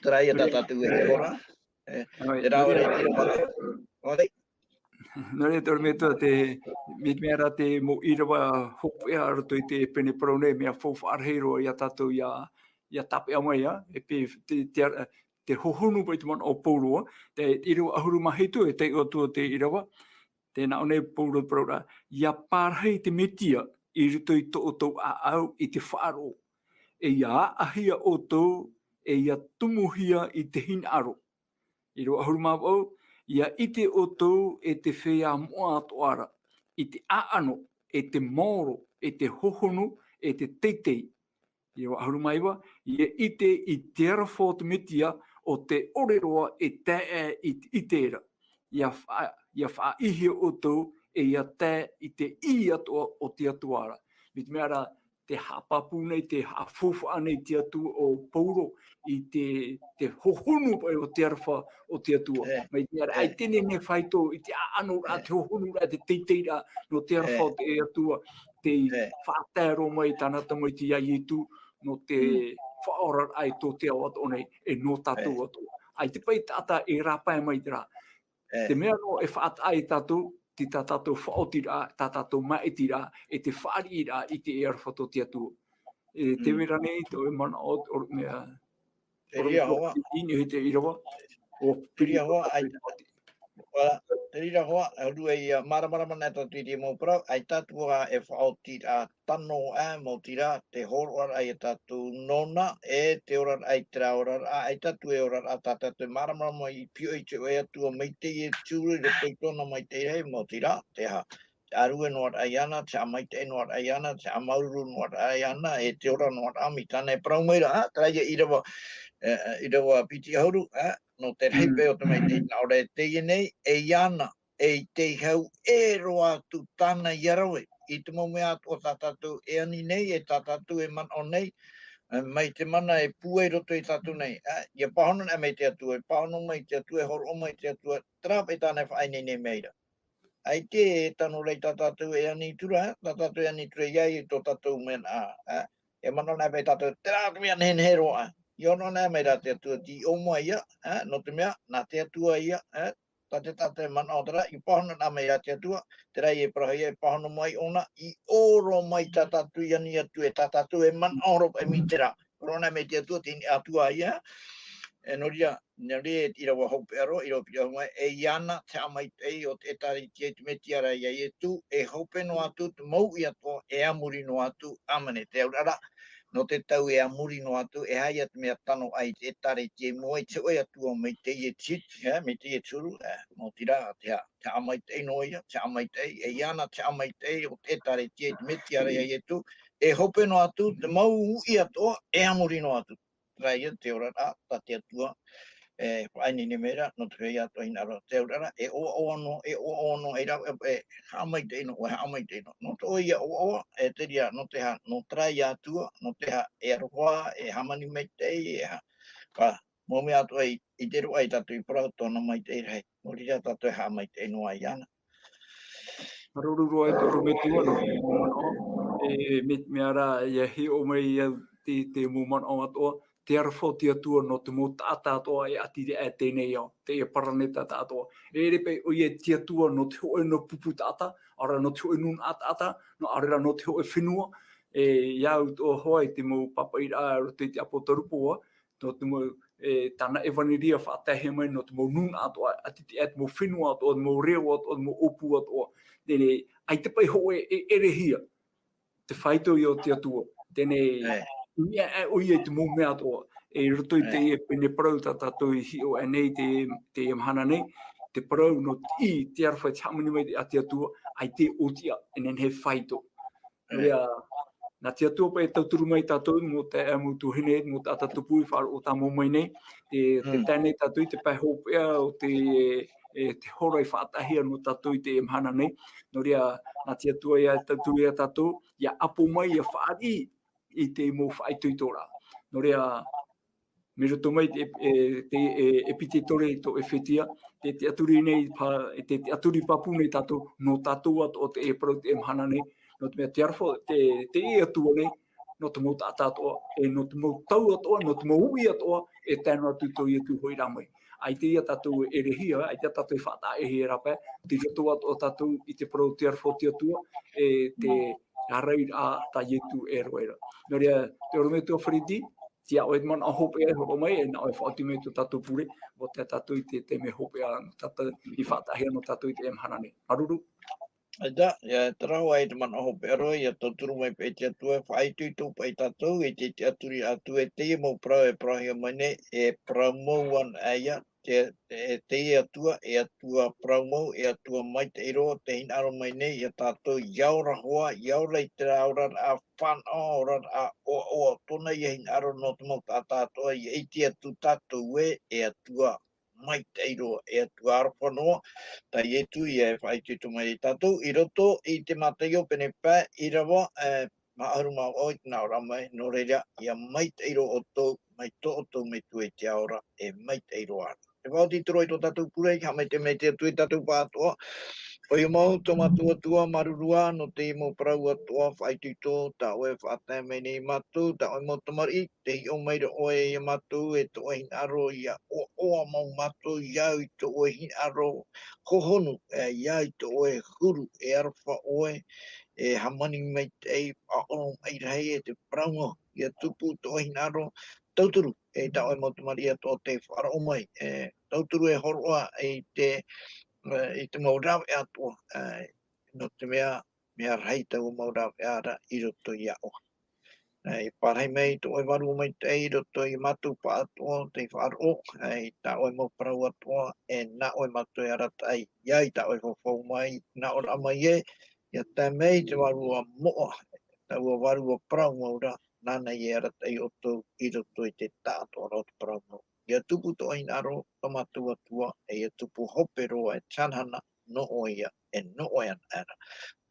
terā ia tā tātou e ora, e, Āe, terā nō ora reira, i te ora, ora. Nō reira, te ʻorometua, te, mai te mea ra te mau ʻīrava hopeʻa roto i te pene parau nei, mea faufaʻa rahi roa iā tātou ʻia, ʻia tāpeʻa mai, ā, e pē, te, te, te hohonu paʻi te manaʻo o Paulo, ā, te ʻīrava ʻahuru mā hitu, e taiʻo atu te ʻīrava, tē nā ʻō nei Paulo te parau ra, ʻia pārahi te Metia i roto i tō ʻoutou ʻāʻau i te faʻaroʻo, e ʻia ʻāʻāhia ʻoutou, e ʻia tumuhia i te hinaʻaro. ʻĪrava ʻahuru mā vaʻu, ʻia ʻite ʻoutou e te feiā moʻa atoʻa ra, i te ʻāʻano, e te maoro, e te hohonu, e te teitei. ʻĪrava ʻahuru mā iva, ʻia ʻite i te aroha o te Metia, ʻo te ʻore roa e tae aʻe i te ʻite ra. ʻIa fa-, ʻia faʻaʻīhia ʻoutou, e ʻia tae i te ʻī atoʻa o te Atua ra. Mai te mea ra, te haʻapāpū nei, te haʻafaufaʻa nei te Atua o Paulo i te, te hohonu paʻi o te aroha o te Atua. E, mai te mea ra, e, ʻaita e nehenehe e faito i te ʻāʻano ra, e, te hohonu ra, te teitei ra, nō te aroha, e, o te Atua, tei, e, faʻatae roa mai tāna Tamaiti iā Ietu, nō te, mm, faʻaoraraʻa i tō te ao atoʻa nei, e nō tātou, e, atoʻa. ʻAita paʻi taʻata e rāpae mai terā. E. Te mea nō e faʻataʻa iā tātou, tei tā tātou faʻaotiraʻa, tā tātou māʻitiraʻa, e te fāriʻiraʻa i te aroha o te Atua. E, mm, tē vai ra nei tō ʻoe manaʻo, ʻo, mea, te reira hoʻi, i niʻa i te ʻīrava, ʻo te reira hoʻi, ʻaita, ʻo, te reira hoʻi, ʻua rua ia, māramarama nei tātou i te mau parau, ʻaita atu ā e faʻaotiraʻa tano aʻe, mau terā, te hōroʻaraʻa ia tātou nōna, e te oraraʻa i terā oraraʻa, ʻaita atu e oraraʻa tā tātou e māramarama i piʻo i te hōʻē Atua maitaʻi e te huru, i roto i tōna maitaʻi rahi, mau terā, te aha, te ʻārue noa raʻa iāna, te haʻamaitaʻi noa raʻa iāna, te haʻamāuruuru noa raʻa iāna, e te ora noa raʻa mai tāna e parau mai ra, ā, terā ia ʻīrava, e, e, ʻīrava piti ʻahuru, ā, nō te rahi, mm, paʻi o te maitaʻi, nā ʻō ra e teie nei, e iāna, e i te hau ʻē roa atu tāna ʻia rave, i te mau mea atoʻa tā tātou e ani nei, e tā tātou e manaʻo nei, e, mai te mana e pūai roto ia tātou nei, ā, ʻia pāhono anaʻe mai te Atua, e pāhono mai te Atua, e hōroʻa mai te Atua, terā paʻi tāna e faʻaineine mai ra. ʻAita e tano ra i tā tātou e ani atu ra, tā tātou e ani atu ra i ʻae i tō tātou mea, ā, ā, e manaʻo anaʻe paʻi tātou, terā te mea nehenehe roa, ā. ʻIa ono anaʻe mai ra te Atua, tei ʻō mai ia, ā, nō te mea, nā te Atua ia, ā, tā te taʻata e manaʻo terā, ʻia pāhono anaʻe mai ra te Atua, terā e parauhia, e pāhono mai ʻōna, i ʻō roa mai tā tātou i ani atu, e tā tātou e manaʻo roa paʻi mai terā. Parau anaʻe mai te Atua, teie nei Atua ia, e nō reira, nō reira, ʻīrava hopeʻa roa, ʻīrava piti ʻahuru mā iva, e iāna te haʻamaitaʻi o te ʻĒtārētia i te Metia ra iā Ietu, e hope noa atu te mouʻi atoʻa, e a muri noa atu, ʻāmene, te auraʻa ra, nō te tau e a muri noa atu, e aha ia te mea tano ai te ʻĒtārētia i mua i te hōʻē Atua maitaʻi e te hiti, ā, maitaʻi e te huru, ā, mau terā, te ha-, te haʻamaitaʻi noa ia, te haʻamaitaʻi, e iāna te haʻamaitaʻi o te ʻĒtārētia i te Metia ra iā Ietu, e hope noa atu, te mau uʻi atoʻa, e a muri noa atu. Terā ia te oraraʻa, tā te Atua, e faʻaineine mai ra, nō te feiā atoʻa hinaʻaro te auraʻa, e ʻoaʻoa noa, e ʻoaʻoa noa, e rau, e, e haʻamaitaʻi noa, e haʻamaitaʻi noa. Nō te ʻoia ʻoaʻoa, e te reira, nō te aha, nō terā ia Atua, nō te aha, e aroha, e hāmani maitaʻi, e aha. Ka, mau mea atoʻa i, i te roaʻa ia tātou i parau tōna maitaʻi rahi. Nō reira tātou e haʻamaitaʻi noa iāna. Māuruuru roa e te ʻorometua, nō te mau manaʻo. E, me, mea rā, ʻia hiʻo mai au te, te mau manaʻo atoʻa, te aroha o te Atua nō te mau taʻata atoʻa e ʻati i teie nei ao, teie paraneta atoʻa. E ʻere paʻi ʻoia te Atua nō te hōʻē nō pupu taʻata, ʻaore rā nō te hōʻē nūnaʻa taʻata, nō, ʻaore rā nō te hōʻē fenua, e, ʻia au atoʻa hoʻi te mau pāpaʻiraʻa i roto i te ʻApotarupo, nō te mau, e, tāna ʻevaneria faʻataehia mai nō te mau nūnaʻa atoʻa, ʻati i te, e, te mau fenua atoʻa, te mau reo atoʻa, te mau ʻōpū atoʻa. Teie nei, ʻaita paʻi hōʻē e ʻerehia, te faito ia o te Atua. Teie nei, ʻē, i mea ʻē ʻoia i te mau mea atoʻa. E i roto i te, ʻē, e pene parau tā tātou i hiʻo aʻe nei te, te mahana nei, te parau nō te, i te aroha i te hāmani mai a te Atua, ʻaita e ʻōtiʻa, e nehenehe e faito. Nō reira, nā te Atua paʻi e tauturu mai tātou, mau taeaʻe, mau tuahine, mau taʻata tupu i faʻaroʻo tāmau mai nei, e, te tae nei tātou i te pae hopeʻa o te, e, te hora i faʻataehia nō tātou i teie mahana nei. Nō reira, nā te Atua ïa e tauturu ia tātou, ʻia ʻapo mai, ʻia fāriʻi i te mau faʻaitoitoraʻa. Nō reira, mai roto mai te, e, te, e, ʻEpiteto i tō ʻEfetia, te, te tiʻaturi nei, pa-, te, te tiʻaturi pāpū nei tātou, nō tātou atoʻa teie parau teie mahana nei, nō te mea te aroha, te, te Atua nei, nō te mau taʻata atoʻa, e nō te mau tau atoʻa, nō te mau uʻi atoʻa, e tae noa atu tō Ietu hoʻi rā mai. ʻAita ia tātou e ʻerehia, ʻaita ia tātou e faʻataʻahia rāpae, tei roto atoʻa tātou i te parau te aroha o te Atua, e te ārairaʻa tā Ietu e roaʻa ra. Nō reira, te ʻorometua Freddy, tiʻa ʻoe i te manaʻo hopeʻa e hōroʻa mai, e nā ʻoe e faʻaoti mai tō tātou pure, ʻua tae tātou i te, te mea hopeʻa, nō tātou, i faʻataʻahia nō tātou i teie mahana nei. Māuruuru. ʻAita, ʻia, terā hoʻi te manaʻo hopeʻa roa, ʻia tauturu mai paʻi te Atua, e faʻaitoito paʻi tātou, i te, te tiʻaturi atu e teie mau parau e parauhia mai nei, e parau mau ana ïa, te, e, teie Atua, e Atua parau mau, e Atua maitaʻi roa, tē hinaʻaro mai nei ia tātou, ʻia ora hoʻi, ʻia ora i terā oraraʻa fānaʻo, oraraʻa ʻoaʻoa, tōna ïa hinaʻaro nō te mau taʻata atoʻa, ʻia ʻite atu tātou ē, e Atua maitaʻi roa, e Atua aroha noa, tā Ietu ïa e faʻaitoito mai ia tātou, i roto i te Mataio pene pae ʻīrava, e, maha ʻahuru mā vaʻu i te nā ʻōraʻa mai, nō reira, ʻia maitaʻi roa ʻoutou, mai tō ʻoutou Metua i te ao ra, e maitaʻi roa ana. E faʻaoti atu ra i tō tātou pure, haʻamaitaʻi mai te Atua ia tātou pāʻatoʻa. ʻOia mau, tō mātou Atua, māuruuru ā, nō te mau parau atoʻa, faʻaitoito, tā ʻoe e faʻatae mai nei ia mātou, tā ʻoe mau tamariʻi, tē hiʻo mai ra ʻoe ia mātou, e tō ʻoe hinaʻaro ʻia ʻoaʻoa mau mātou, ʻia au i tō ʻoe hinaʻaro hohonu, e, ʻia au i tō ʻoe huru, e aroha ʻoe, e hāmani maitaʻi, faʻaoromaʻi rahi, e te parau mau, ʻia tupu tō ʻoe hinaʻaro, tauturu, e tā ʻoe mau tamariʻi atoʻa tē faʻaroʻo mai, e, tauturu e hōroʻa i te, e, i te mau rāveʻa atoʻa, e, nō te mea, mea rahi taua mau rāveʻa ra i roto iā ʻoe. E, e pārahi mai tō ʻoe Vārua Maitaʻi i roto ia mātou pāʻatoʻa tei faʻaroʻo, e, i tā ʻoe mau parau atoʻa, e nā ʻoe mātou e arataʻi, ʻia au i tā ʻoe fafau mai, nā ʻō ra mai ē, ʻia tae mai te Vārua moʻa, taua Vārua parau mau ra, nāna e arataʻi ʻoutou i roto i te taʻatoʻaraʻa o te parau mau. ʻIa tupu tō ʻoe hinaʻaro, tō mātou Atua, e ʻia tupu hope roa e te hanahana, nō ʻoe ïa, e nō ʻoe anaʻe ra.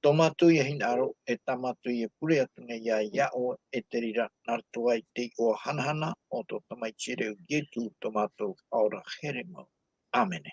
Tō mātou ïa hinaʻaro, e tā mātou ïa pure atu nei ïa iā ʻoe, e te reira, nā roto i te iʻoa hanahana o tō Tamaiti here ʻo Ietu, tō mātou Faʻaora here mau. ʻĀmene.